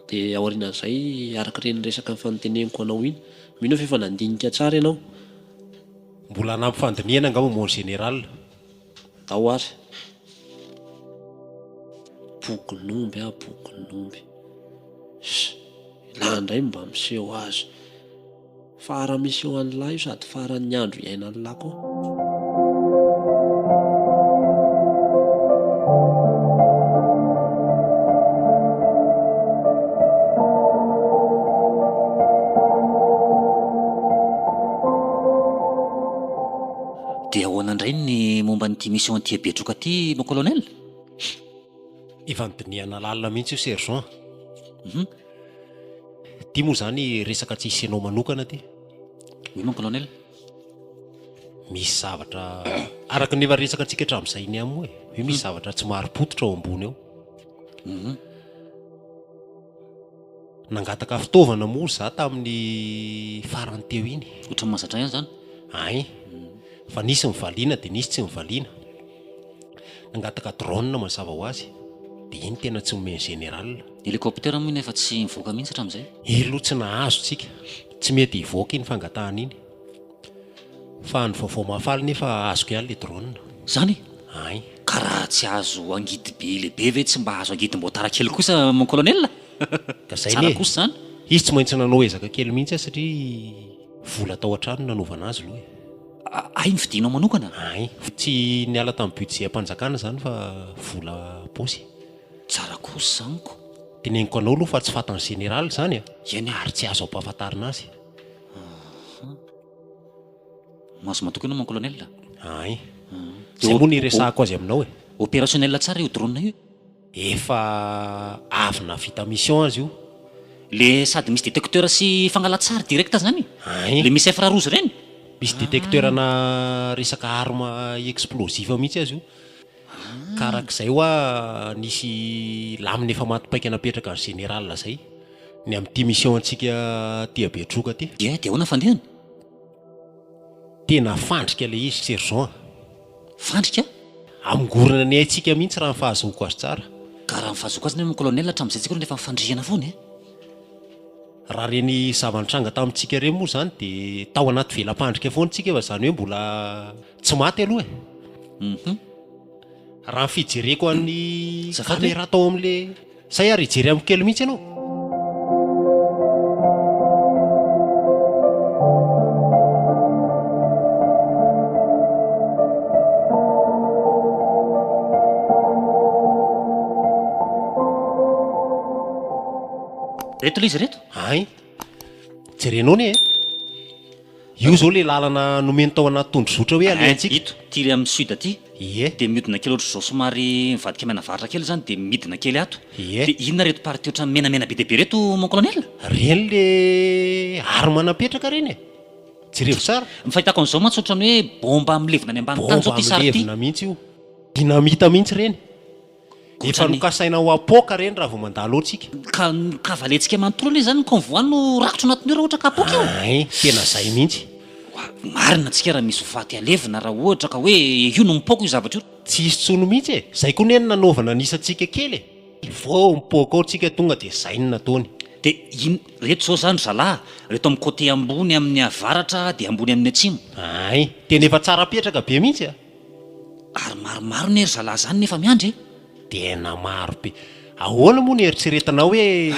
Speaker 5: Dia aorianan'izay araka ireny resaka nifanoteneniko anao iny. Mino aho fa efa nandinika tsara ianao.
Speaker 2: Mbola hanampy fandinihana angamba mon général.
Speaker 5: Ndao ary. Bokin'omby ah bokin'omby. Ss, elah indray mba miseho azy. Fara miseho an'lah io sady faran'ny andro iainan'lah koa.
Speaker 4: Dia ahoana indray ny momba an'ity mission aty Betroka ity mon colonel?
Speaker 2: Efa nodinihana lalina mihitsy io sergent a.
Speaker 4: Mhm.
Speaker 2: Ity moa izany resaka tsy hisy anao manokana ity.
Speaker 4: Oui mon colonel.
Speaker 2: Misy zavatra araka ny efa resaka antsika hatramin'izay iny ihany moa e. Hoe misy zavatra tsy marim-pototra ao ambony ao.
Speaker 4: Mhm.
Speaker 2: Nangataka fitaovana moa za tamin'ny farany teo iny.
Speaker 4: Ohatran'ny mahazatra ihany izany.
Speaker 2: Ein. Fa nisy nivaliana dia nisy tsy nivaliana. Nangataka drone mazava ho azy. Dia iny tena tsy nomen'ny général.
Speaker 4: Hélicoptère moa iny efa tsy nivoaka mihitsy hatramin'izay.
Speaker 2: Iny aloha tsy nahazo tsika. Tsy mety hivoaka iny fangatahana iny. Fa ny vaovao mahafaly nefa azoko ihany le drone.
Speaker 4: Zany?
Speaker 2: Ein.
Speaker 4: Ka raha tsy azo angidy be lehibe ve tsy mba azo angidim-boatara kely kosa mon colonel?
Speaker 2: Ka zay
Speaker 4: Tsara
Speaker 2: anie.
Speaker 4: kosa zany.
Speaker 2: Izy tsy maintsy nanao ezaka kely mihitsy aho satria vola tao an-trano no nanaovana azy aloha e.
Speaker 4: Hay novidianao manokana?
Speaker 2: Ein. Tsy niala tamin'ny budget-mpanjakana izany fa vola am-paosy.
Speaker 4: Tsara kosa zany ko.
Speaker 2: Teneniko anao aloha fa tsy fatan'ny général izany a.
Speaker 4: Eny e.
Speaker 2: Ary tsy azo ampahafantarina azy.
Speaker 4: Aha. Mahazo matoky ianao mon colonel a!
Speaker 2: Hay. Zay moa no iresahako azy aminao e.
Speaker 4: Opérationnel tsara io drone io e.
Speaker 2: Efa avy nahavita mission azy io.
Speaker 4: Le sady misy détecteur sy fangalan-tsary direct zany?
Speaker 2: Hay.
Speaker 4: Le misy infrarouge reny?
Speaker 2: Misy détecteur ana resaka arme explosif mihitsy azy io. Ka arak'izay hoa nisy lamina efa maty paika napetraka ny général zay ny amin'ity mission antsika aty Betroka aty.
Speaker 4: Ie, dia ahoana fandehany?
Speaker 2: Tena fandrika ilay izy sergent a!
Speaker 4: Fandrika?
Speaker 2: Hamongorana ny aintsika mihitsy raha ny fahazoako azy tsara.
Speaker 4: Ka raha ny fahazoako azy anie mon colonel hatramin'izay tsika aloha efa nifandrihana foana e!
Speaker 2: Raha ireny zava-nitranga tamintsika ireny moa izany dia tao anaty vela-pandrika foana tsika fa izany hoe mbola tsy maty aloha e! Raha ny fijereko an'ny caméra tao amin'ilay Zay ary hijery amiko kely mihitsy ianao.
Speaker 4: Reto le izy reto?
Speaker 2: Hay. Jerenao anie e. Io zao le lalana nomeny tao anaty tondrozotra hoe alehantsika.
Speaker 4: Ito, ty le amin'ny sud aty.
Speaker 2: Ie.
Speaker 4: Dia mihodina kely ohatr'izao somary mivadika mianavaratra kely zany dia midina kely ato.
Speaker 2: Ie.
Speaker 4: Dia inona reto partie ohatran'ny menamena be dia be reto mon colonel?
Speaker 2: Reny le arme napetraka reny e. Jerevo tsara.
Speaker 4: Ny fahitako an'izao mantsy ohatran'ny hoe bomba milevina any ambany tany zao
Speaker 2: Bomba
Speaker 4: ty sary ty.
Speaker 2: milevina mihitsy io. Dynamite mihitsy reny. Efa
Speaker 4: Ohatran'ny.
Speaker 2: nokasaina ho apoaka reny raha vao mandalo eo tsika.
Speaker 4: Ka ny cavalentsika manontolo anie zany ny convoi no rakotra anatin'io raha ohatra ka apoaka io.
Speaker 2: Hay, tena zay mihitsy.
Speaker 4: Marina tsika raha misy ho faty alevina raha ohatra ka hoe io no mipoaka io zavatra io.
Speaker 2: Tsy hisy tsony mihitsy e! Zay koa ne no nanaovana ny isantsika kely e! Vao mipoaka ao tsika tonga dia zay no nataony.
Speaker 4: Dia in, reto zao zany ry zalahy, reto amin'ny côté ambony amin'ny avaratra dia ambony amin'ny atsimo.
Speaker 2: Hay, tena efa tsara petraka be mihitsy a!
Speaker 4: Ary maromaro ne ry zalahy zany nefa miandry e!
Speaker 2: Tena maro be. Ahoana moa no eritreretinao hoe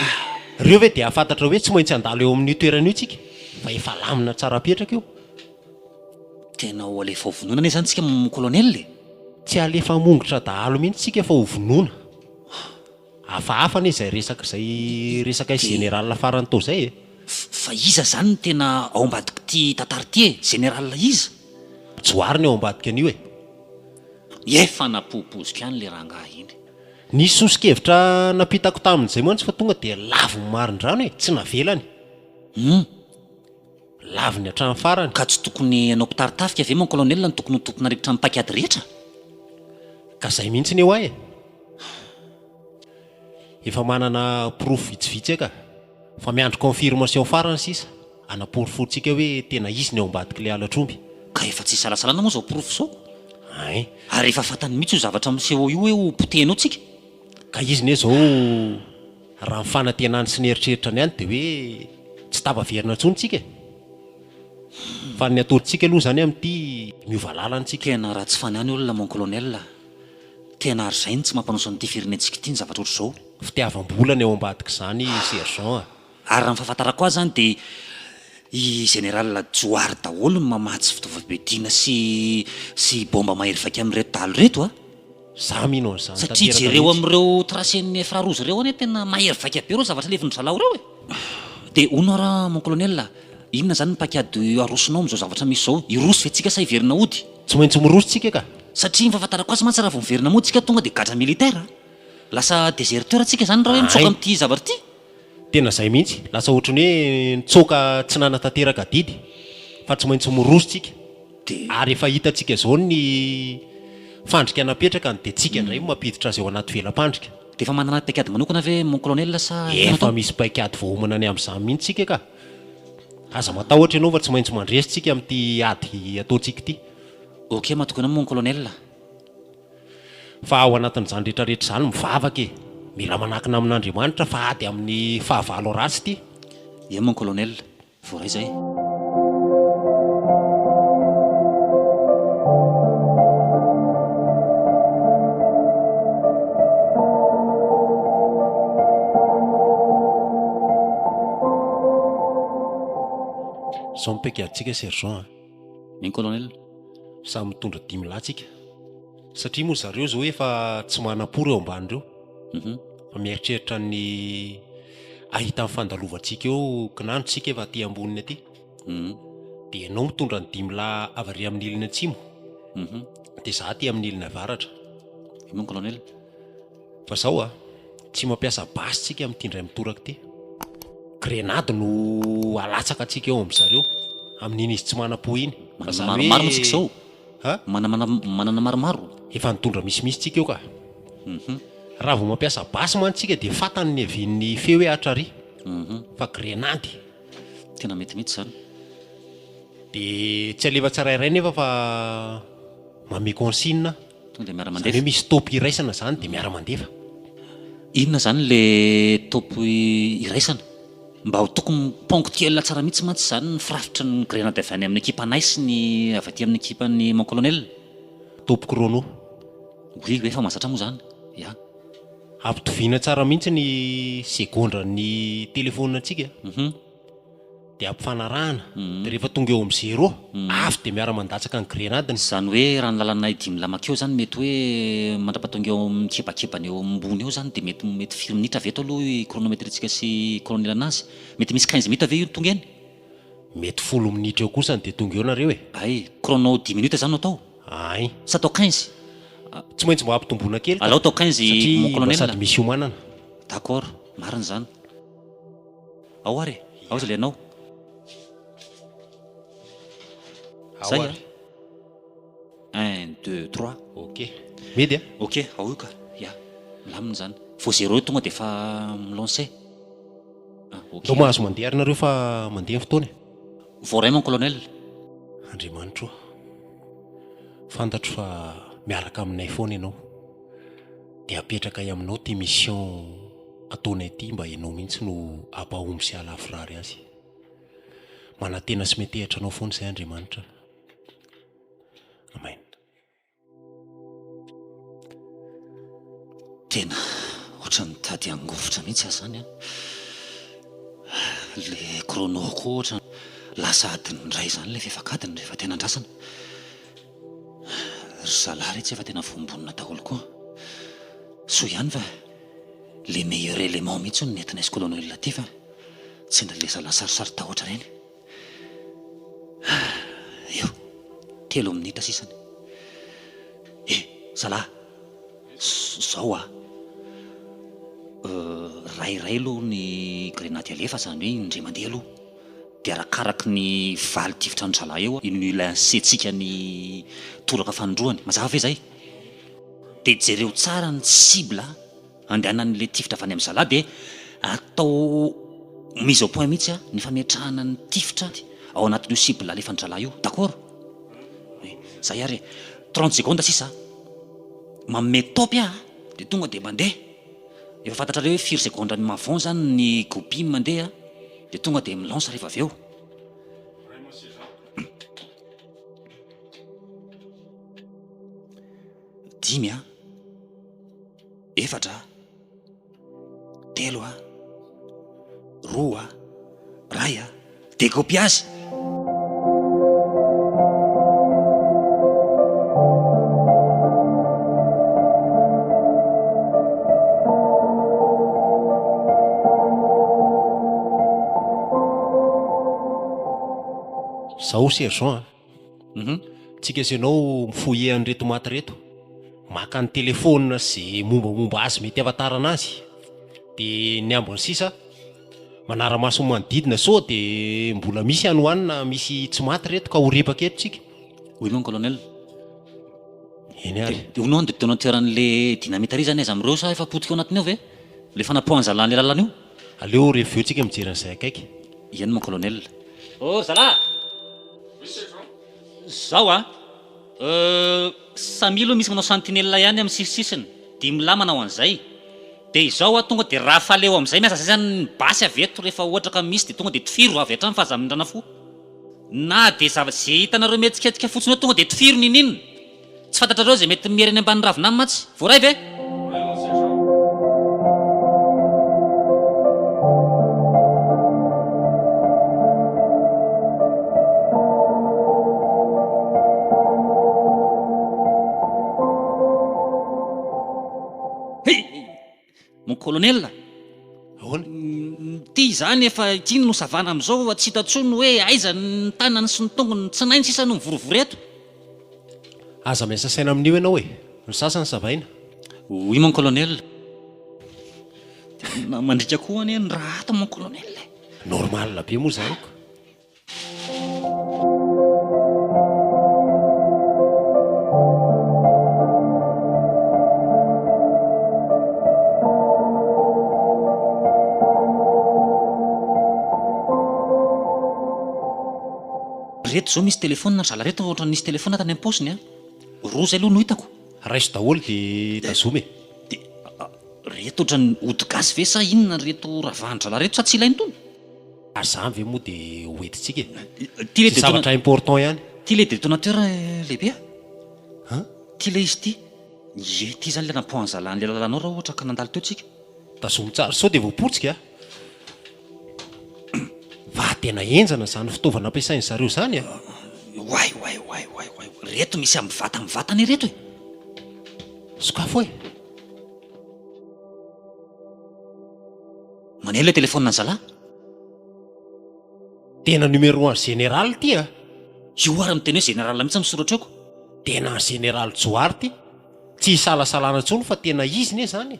Speaker 2: ireo ve dia hahafantatra hoe tsy maintsy handalo eo amin'io toerana io tsika fa efa lamina tsara petraka io?
Speaker 4: Tena ho alefa ho vonoina anie zany tsika mon colonel e!
Speaker 2: Tsy alefa hamongotra dahalo mihitsy tsika fa ho vonoina. Hafahafa anie izay resaka izay resaka général farany tao izay e!
Speaker 4: Fa iza zany no tena ao ambadik'ity tantara ity e? Général iza?
Speaker 2: Johary ny ao ambadika an'io e!
Speaker 4: Efa napohopoziko ihany le rangahy iny.
Speaker 2: Nisy soso-kevitra nampitako taminy izay mantsy fa tonga dia laviny marindrano e! Tsy navelany.
Speaker 4: Hum.
Speaker 2: Laviny hatramin'ny farany.
Speaker 4: Ka tsy tokony hanao mpitari-tafika ve mon colonel no tokony ho tompon'andraikitra amin'ny paik'ady rehetra?
Speaker 2: Ka zay mihitsy ny eo ahy e! Efa manana porofo vitsivitsy aho ka. Fa miandry confirmation farany sisa hanaporofoantsika hoe tena izy ny ao ambadik'ilay halatr'omby.
Speaker 4: Ka efa tsy isalasalana moa izao porofo izao ko.
Speaker 2: Hay.
Speaker 4: Ary efa fantany mihitsy io zavatra miseho ao io hoe ho potehina ao tsika.
Speaker 2: Ka izy ne izao raha ny fanantenany sy ny eritreritrany ihany dia hoe tsy tafaverina intsony tsika e. Fa ny ataontsika aloha izany amin'ity miova lalana tsika.
Speaker 4: Tena ratsy fanahy ny olona mon colonel a. Tena ary izay no tsy mampanoso an'ity firenentsika ity ny zavatra ohatr'izao.
Speaker 2: Fitiavam-bola ny ao ambadik'izany sergent a.
Speaker 4: Ary raha ny fahafantarako azy izany dia i Général Johary daholo no mamatsy fitaovam-piadiana sy sy bomba mahery vaika amin'ireto dahalo ireto a!
Speaker 2: Za mino an'izany
Speaker 4: Satria
Speaker 2: tanteraka
Speaker 4: jereo
Speaker 2: mihitsy.
Speaker 4: amin'ireo tracen'ny infrarouge ireo anie tena mahery vaika be ireo zavatra alevin'ny zalahy ireo e! Dia hono ary mon colonel a, inona izany ny paik'ady arosonao amin'izao zavatra misy izao? Hiroso ve tsika sa hiverina hody?
Speaker 2: Tsy maintsy miroso tsika ka!
Speaker 4: Satria ny fahafantarako azy mantsy raha vao miverina mody tsika tonga dia gadra militaire a! Lasa déserteur tsika izany raha hoe mitsoaka
Speaker 2: Hay!
Speaker 4: amin'ity zavatra ity?
Speaker 2: Tena izay mihitsy, lasa ohatran'ny hoe nitsoaka tsy nanatanteraka adidy fa tsy maintsy miroso tsika.
Speaker 4: Dia.
Speaker 2: Ary efa hitantsika izao ny fandrika napetraka ny dia tsika indray no mampiditra azy ao anaty vela-pandrika.
Speaker 4: Dia efa manana paik'ady manokana ve mon colonel sa inona
Speaker 2: Efa
Speaker 4: atao?
Speaker 2: misy paik'ady voaomana ny amin'izany mihitsy tsika ka! Aza matahotra ianao fa tsy maintsy mandresy tsika amin'ity ady ataontsika ity.
Speaker 4: Ok, matoky anao mon colonel.
Speaker 2: Fa ao anatin'izany rehetra rehetra izany mivavaka e! Mila manakina amin'Andriamanitra fa ady amin'ny fahavalo ratsy ity.
Speaker 4: Ie mon colonel, voaray izay.
Speaker 2: Izao ny paikadintsika sergent a!
Speaker 4: Eny colonel.
Speaker 2: Samy mitondra dimilahy tsika. Satria moa zareo zao efa tsy manam-po reo ambany reo. Fa mieritreritra ny ahita ny fandalovantsika eo kinanjo tsika efa aty amboniny aty. Dia ianao mitondra ny dimilahy avy ary amin'ny ilany atsimo. Dia izaho aty amin'ny ilany avaratra.
Speaker 4: Oui mon colonel.
Speaker 2: Fa zao a, tsy mampiasa basy tsika amin'ity indray mitoraka ity. Grenady no alatsaka antsika eo amin-dry zareo, amin'iny izy tsy manam-po iny. Fa
Speaker 4: Manana
Speaker 2: zany
Speaker 4: maromaro moa
Speaker 2: hoe
Speaker 4: tsika izao?
Speaker 2: Ha?
Speaker 4: Manana manana maromaro?
Speaker 2: Efa nitondra misimisy tsika eo ka. Raha vao mampiasa basy mantsy tsika dia fantany ny niavian'ny feo hoe atra ary. Fa grenady.
Speaker 4: Tena mety mihitsy izany.
Speaker 2: Dia tsy alefa tsirairay nefa fa manome consigne.
Speaker 4: Tonga dia
Speaker 2: Izany
Speaker 4: miara-mandefa.
Speaker 2: hoe misy top iraisana izany dia miara-mandefa.
Speaker 4: Inona izany le top iraisana? Mba ho tokony ponctuel tsara mihitsy mantsy izany ny firafitry ny grenade avy any amin'ny ekipanay sy ny avy aty amin'ny ekipan'i mon colonel.
Speaker 2: Top chrono.
Speaker 4: Oui, efa mahazatra moa izany. Ya.
Speaker 2: Ampitoviana tsara mihitsy ny segondran'ny telefaoninantsika. Dia ampifanarahana, dia rehefa tonga eo amin'ny zéro, avy dia miara-mandatsaka ny grenadiny.
Speaker 4: Izany hoe raha ny lalanay Dimilamaka eo izany mety hoe mandra-pahatonga eo amin'ny kebakebany eo ambony eo izany dia mety mety firy minitra avy eto aloha i chronometre-ntsika sy colonel anazy? Mety misy quinze minutes ve io no tonga eny?
Speaker 2: Mety folo minitra eo kosany dia tonga eo nareo e!
Speaker 4: Hay, chrono dix minutes izany no atao?
Speaker 2: Hay.
Speaker 4: Sa atao quinze?
Speaker 2: Tsy maintsy mba ampitomboina kely ka!
Speaker 4: Alao atao quinze mon
Speaker 2: Satria mba
Speaker 4: colonel.
Speaker 2: sady misy iomanana.
Speaker 4: D'accord, marina izany. Ao ary e! Ao izy ilay anao.
Speaker 2: Ao
Speaker 4: Zay
Speaker 2: ary.
Speaker 4: a! Un, deux, trois.
Speaker 2: Ok. Mety a?
Speaker 4: Ok, ao io ka. Ya. Milamina izany. Vao zéro eo tonga dia efa mi-lancer. Ah, ok.
Speaker 2: Ndao mahazo mandeha ary nareo fa mandeha ny fotoana e.
Speaker 4: Voaray mon colonel.
Speaker 2: Andriamanitro ô. Fantatro fa miaraka aminay foana ianao. Dia apetrakay aminao ity mission ataonay ity mba ianao mihitsy no hampahomby sy hahalavorary azy. Manantena sy miantehitra anao foana izahay Andriamanitra. Amen.
Speaker 4: Tena ohatran'ny mitady hangovitra mihitsy aho izany an. Le chrono koa ohatran'ny lasa adiny iray izany ilay fefak'adiny rehefa tena andrasana. Ry zalahy retsy efa tena voambonina daholo koa. Soa ihany fa le meilleur élément mihitsy no nentinay sy colonel aty fa tsy ndry le zalahy sarosaro-tahotra ireny. Eo, telo minitra sisany. Eh, zalahy, zao ah. Ray iray aloha ny grenady alefa, izany hoe indray mandeha aloha. Dia arakaraky ny valy tifitra an-dry zalahy eo no ilansentsika ny toraka fanindroany. Mazava ve izay? Dia jereo tsara ny cible andehanan'ilay tifitra avy any amin'ny zalahy dia atao mise au point mihitsy ny fametrahana ny tifitra ao anatin'io cible alefan-dry zalahy io. D'accord? Oui. Zay ary e. 30 secondes sisa. Manome top aho dia tonga dia mandeha. Efa fantatrareo hoe firy segondra ny mavon zany ny goupille mandeha dia tonga dia mi-lance rehefa avy eo. Dimy a, efatra a, telo a, roa a, ray a. Decopiage.
Speaker 2: Zao sergent a. Tsika sy ianao mi-fouiller an'ireto maty ireto. Maka ny telephone sy ze mombamomba azy mety ahafantarana azy. De ny ambiny sisa Manara-maso ny manodidina sao dia mbola misy any ho any na misy tsy maty reto ka ho ripaka eto tsika.
Speaker 4: Oui mon colonel.
Speaker 2: Eny ary.
Speaker 4: Dia hono an, detonateur an'le dynamite ary zany aiza amin'ireo sa efa potika ao anatiny ao ve? Le fanapoahan-zalahy an'le lalana io?
Speaker 2: Aleo rehefa avy eo tsika mijery an'izay akaiky.
Speaker 4: Eny mon colonel. Oh zalahy! Zao a! Euh, samia aloha misy manao sentinelle ihany amin'ny sisisisiny, dimy lahy manao an'izay. Dia izao a, tonga dia rafale eo amin'izay miasa zay zany ny basy avy eto rehefa ohatra ka misy dia tonga dia tifiro avy hatrany fa aza mindrana fo. Na dia zava ze hitanareo mihetsiketsika fotsiny eo tonga dia tifiro ninin. Tsy fantatrareo izay mety mihery any ambany ravina any mantsy. Voaray ve? Hey! Mon colonel!
Speaker 2: Ahoana?
Speaker 4: Ity izany efa ity no savana amin'izao fa tsy hita intsony hoe aiza ny tanany sy ny tongony, ny tsinainy sisa no mivorivory eto.
Speaker 2: Aza miasa saina amin'io ianao e! Ny sasany savaina.
Speaker 4: Oui mon colonel. Tena mandriaka koa anie ny raha ato mon colonel e!
Speaker 2: Normal be moa izany ko.
Speaker 4: Reto zao misy telephone ry zala reto ohatran'ny nisy telephone tany am-paosiny a! Roa zay aloha no hitako.
Speaker 2: Raiso daholo de tazomy e.
Speaker 4: De reto ohatran'ny ody gasy ve sa inona reto ravahan-dry zalahy reto sa tsy ilainy itony?
Speaker 2: Ary zany ve moa de ho entintsika e?
Speaker 4: Ty le
Speaker 2: Zay zavatra important ihany.
Speaker 4: Ty le detonateur lehibe a!
Speaker 2: An?
Speaker 4: Ty le izy ty. Ie, ty zany le nampohan-zalahy an'le lalanao raha ohatra ka nandalo teo tsika.
Speaker 2: Tazomy tsara sao de voapotsika a! Fa tena henjana izany fitaovana ampiasain zareo izany a!
Speaker 4: Oay oay oay oay oay, reto misy amin'ny vata amin'ny vata anie reto e!
Speaker 2: Sokafo e!
Speaker 4: Maneno ilay telefaonina ny zalahy.
Speaker 2: Tena numéro an'i général ity a!
Speaker 4: Io ary miteny hoe général mihitsy ny soratra eo ko.
Speaker 2: Tena an'i général Johary ity. Tsy isalasalana intsony fa tena izy ne zany e!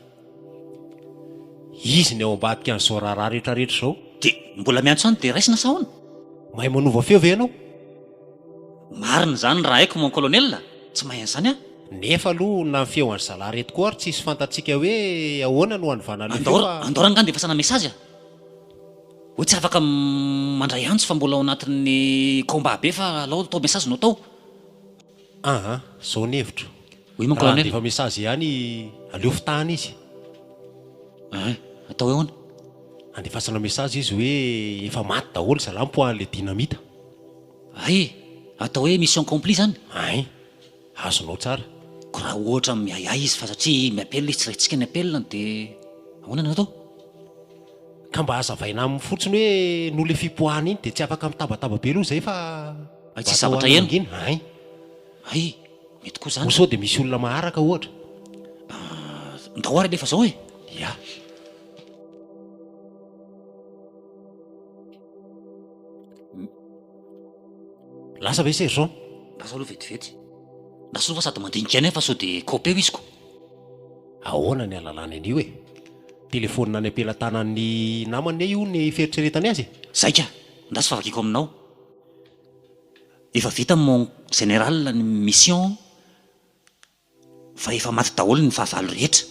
Speaker 2: Izy ny ao ambadika an'izao raharaha rehetrarehetra izao.
Speaker 4: Dia mbola miantso any dia raisina sa ahoana?
Speaker 2: Mahay manova feo ve ianao?
Speaker 4: Marina izany raha haiko mon colonel a! Tsy mahay an'izany aho.
Speaker 2: Nefa aloha na ny feo an'i zalahy reto koa ary tsisy fantatsika hoe ahoana no hanovana an'ilay feo fa.
Speaker 4: Andao rangahy andefasana message a! Hoe tsy afaka mandray antso fa mbola ao anatin'ny combat be fa alao atao message no atao.
Speaker 2: Aa, zao ny hevitro.
Speaker 4: Oui mon
Speaker 2: Raha
Speaker 4: colonel.
Speaker 2: handefa message ihany aleo fitahana izy.
Speaker 4: Ein, atao hoe ahoana?
Speaker 2: Andefasana message izy hoe efa maty daholo zalahy nipoahan'ilay dynamite.
Speaker 4: Hay, atao hoe mission accomplie zany?
Speaker 2: Ein, azonao tsara.
Speaker 4: Ko raha ohatra miahiahy izy fa satria mi-appel izy tsy raintsika ny appel-ny dia ahoana no atao?
Speaker 2: Ka mba hazavaina aminy fotsiny hoe noho ilay fipoahana iny dia tsy afaka mitabataba be aloha izay fa
Speaker 4: Hay
Speaker 2: mba
Speaker 4: tsisy
Speaker 2: atao
Speaker 4: zavatra heno.
Speaker 2: mangina. Hay.
Speaker 4: Hay, mety koa izany.
Speaker 2: Moa sao dia misy olona maharaka ohatra?
Speaker 4: Ah, ndao ary alefa izao e.
Speaker 2: Ya. Lasa ve sergent?
Speaker 4: Lasa aloha vetivety. Lasa aloha fa sady mandinika ihany aho fa sao dia kaopeo izy ko.
Speaker 2: Ahoana ny ahalalany an'io e? Telefaonina any am-pelatanan'ny namany anie io ny fieritreretany azy e!
Speaker 4: Zaika, andraso fa vakiko aminao. Efa vita mon général ny mission fa efa maty daholo ny fahavalo rehetra.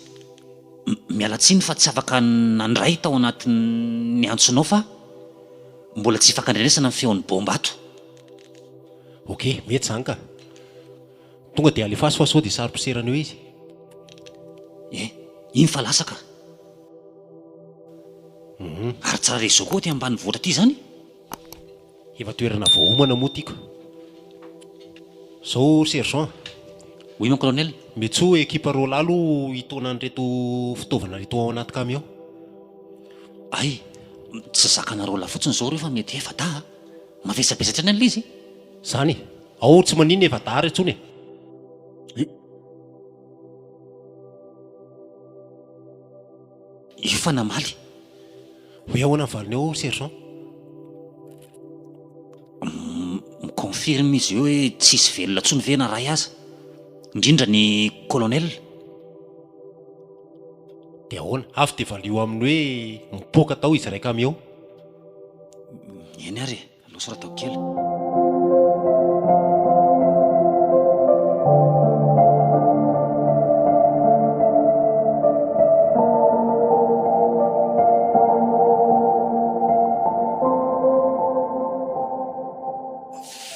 Speaker 4: Miala tsiny fa tsy afaka nandray tao anatin'ny antsonao fa mbola tsy ifankandrenesana ny feon'ny bomba ato.
Speaker 2: Ok, mety izany ka. Tonga dia alefaso fa sao dia saro-piserana eo izy.
Speaker 4: Eh, iny fa lasa ka. Ary tsara réseau koa aty ambanivohitra aty izany?
Speaker 2: Efa toerana voaomana moa tiako. Zao sergent.
Speaker 4: Oui mon colonel.
Speaker 2: Miantsoa ekipa roalahy aloha hitaona an'ireto fitaovana ireto ao anaty camion.
Speaker 4: Hay, tsy zakana roalahy fotsiny izao ireo fa mety efa-dahy a! Mavesabesatra ihany ilay izy.
Speaker 2: Zany e! Ao tsy maninona efa-dahy ary intsony e!
Speaker 4: Efa namaly.
Speaker 2: Hoe ahoana ny valiny ao sergent?
Speaker 4: Mi-confirme izy io hoe tsisy velona intsony ve na ray aza? Indrindra ny colonel.
Speaker 2: Dia ahoana? Avy dia valio aminy hoe mipoaka tao izy iray camion.
Speaker 4: Eny ary e. Aleo soratako kely.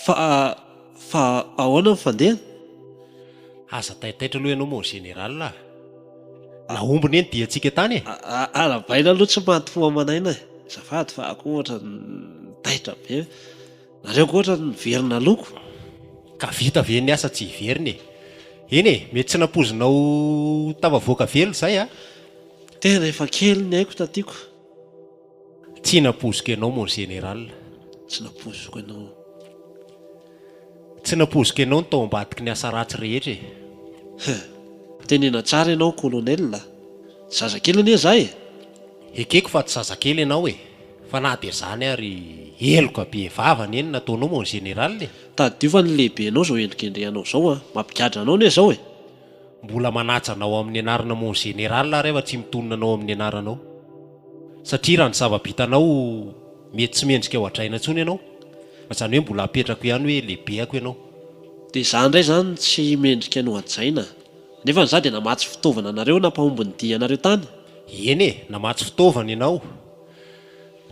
Speaker 5: Fa fa ahoana ny fandehany?
Speaker 2: Aza taitaitra aloha ianao mon général a! Nahomby ne ny diantsika tany e!
Speaker 5: Arahabaina aloha tsy maty fo aman'aina e! Azafady fa aho koa ohatran'ny taitra be. Nareo koa ohatran'ny miverina loko.
Speaker 2: Ka vita ve ny asa tsy hiverina e! Eny e, mety tsy nampoizinao tafavoaka velona izay a!
Speaker 5: Tena efa kely ny aiko taty ko.
Speaker 2: Tsy nampoiziko ianao mon général.
Speaker 5: Tsy nampoiziko ianao.
Speaker 2: Tsy nampoiziko ianao ny tao ambadiky ny asa ratsy rehetra e.
Speaker 5: He. Tenena tsara ianao colonel a. Zazakely anie za e.
Speaker 2: Ekeko fa tsy zazakely ianao e! Fa na dia izany ary heloka be vava anie ny nataonao mon général e!
Speaker 5: Tadidio fa ny lehibenao izao endrikendrehanao izao an! Mampigadra anao anie izao e!
Speaker 2: Mbola manaja anao amin'ny anarana mon général ary aho fa tsy mitonona anao amin'ny anaranao. Satria raha ny zava-bitanao mety tsy mendrika ho hajaina intsony ianao. Fa izany hoe mbola apetrako ihany hoe lehibeako ianao.
Speaker 5: Dia izaho indray izany tsy mendrika ny ho hajaina. Nefa izaho dia namatsy fitaovana anareo nampahomby ny dianareo tany.
Speaker 2: Eny e, namatsy fitaovana ianao.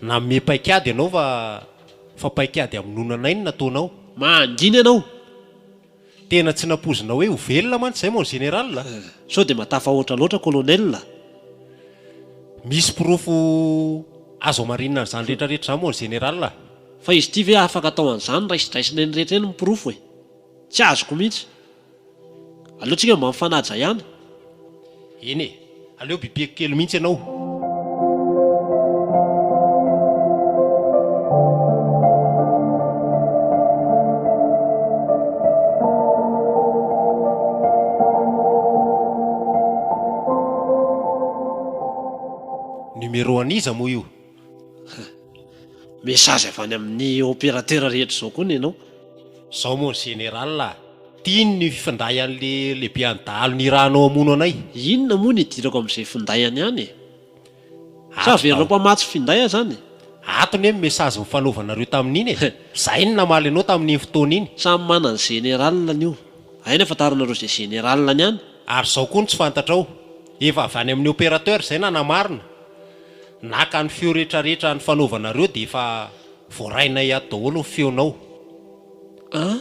Speaker 2: Nanome paikady ianao fa fa paikady hamonoana anay no nataonao.
Speaker 5: Mangina ianao!
Speaker 2: Tena tsy nampoizinao hoe ho velona mantsy izay mon général a!
Speaker 5: Sao dia mba tafahoatra loatra colonel a!
Speaker 2: Misy porofo azo hamarinina an'izany rehetra rehetra izany mon général a!
Speaker 5: Fa izy ity ve afaka atao an'izany raisidraisina eny rehetra eny ny porofo e! Tsy azoko mihitsy! Aleo tsika mba mifanaja ihany.
Speaker 2: Eny e! Aleo bipeko kely mihitsy ianao. Numéro an'iza moa io?
Speaker 5: Message avy any amin'ny opérateur rehetra izao koa ny anao.
Speaker 2: Zao mon général a! Tiany ny finday an'le lehibean'ny dahalo nirahanao hamono anay.
Speaker 5: Inona moa ny idirako amin'izay finday any any e? Sa averinao mpamatsy finday aho zany e?
Speaker 2: Ato anie ny message nifanaovanareo tamin'iny e! Zay no namaly anao tamin'iny fotoana iny.
Speaker 5: Samy manana ny général-ny io. Hay ny ahafantaranareo izay général-ny any.
Speaker 2: Ary zao koa no tsy fantatrao. Efa avy any amin'ny opérateur izay nanamarina. Naka ny feo retraretra nifanaovanareo dia efa voarainay ato daholo ny feonao.
Speaker 5: An!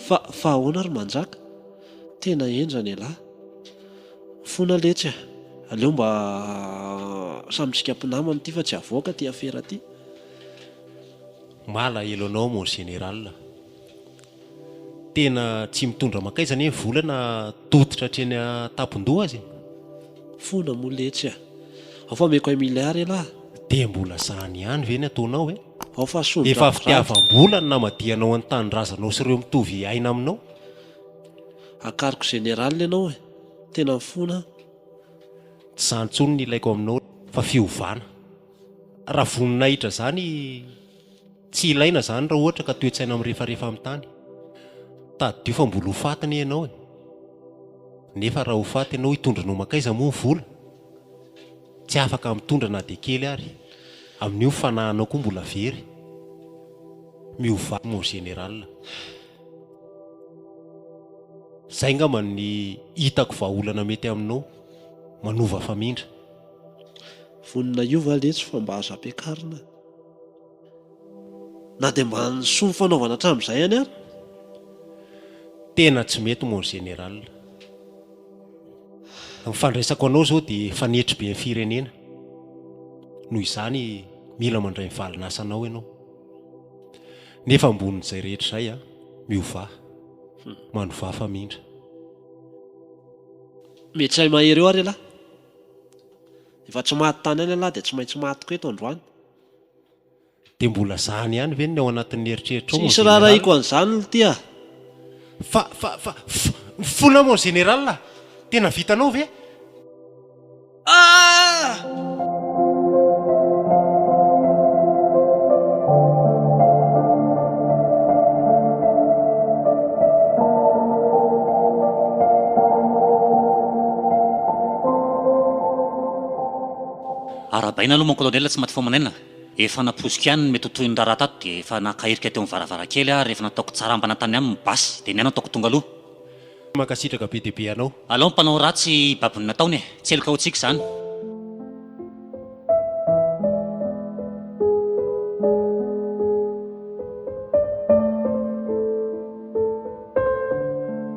Speaker 5: Fa fa ahoana ry Manjaka? Tena henjana ialahy. Mifona letsy a! Aleo mba samy tsika mpinamana ity fa tsy avoaka ity afera ity.
Speaker 2: Malahelo anao mon général. Tena tsy mitondra mankaiza anie ny vola na tototra hatreny an-tampon-doha aza e!
Speaker 5: Fona moa letsy a! Ao fa omeko un milliard ialahy.
Speaker 2: Dia mbola zany ihany ve ny ataonao e?
Speaker 5: Ao fa soa
Speaker 2: Efa fitiavam-bola no namadihanao an'ny tanindrazanao sy ireo mitovy aina aminao.
Speaker 5: Akariko général ianao e! Tena mifona aho.
Speaker 2: Tsy izany intsony no ilaiko aminao fa fiovana. Raha voninahitra izany tsy ilaina izany raha ohatra ka toe-tsaina mirefarefa amin'ny tany. Tadidio fa mbola ho faty anie ianao e! Nefa raha ho faty ianao hitondra anao mankaiza moa ny vola? Tsy afaka mitondra na dia kely ary. Amin'io ny fanahinao koa mbola very. Miovà mon général. Zay ngamba ny hitako vahaolana mety aminao, manova famindra.
Speaker 5: Vonona hiova letsy fa mba azo ampiakarina. Na dia mba ny soa nifanaovana hatramin'izay ihany ary.
Speaker 2: Tena tsy mety mon général. Ny fandraisako anao izao dia efa nietry be ny firenena. Noho izany mila mandray ny valin'asanao ianao. Nefa ambonin'izay rehetra izay, miovà. Manovà famindra.
Speaker 5: Mety sahy mahery eo ary ialahy. Efa tsy maty tany ihany ialahy dia tsy maintsy maty koa eto androany.
Speaker 2: Dia mbola zany ihany ve ny ao anatin'ny eritreritrao mon
Speaker 5: Tsisy
Speaker 2: général?
Speaker 5: raharahiko an'izany lty a!
Speaker 2: Fa, fa, fa, mifona mon général a! Tena vitanao ve?
Speaker 5: Ah!
Speaker 4: Arahabaina aloha mon colonel tsy maty fo aman'aina. Efa nampoiziko ihany ny mety ho tohin'ny raharaha tato dia efa naka hirika teo amin'ny varavarankely aho ary efa nataoko tsarambana tany aminy ny basy dia ny ahy no ataoko tonga aloha.
Speaker 2: Mankasitraka be dia be anao.
Speaker 4: Alao ny mpanao ratsy hibaby ny nataony e! Tsy heloka ho antsika izany.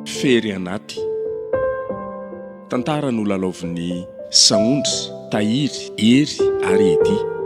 Speaker 1: Fery anaty. Tantara nolalaovin'i Sahondra, Tahiry, Hery ary Eddy.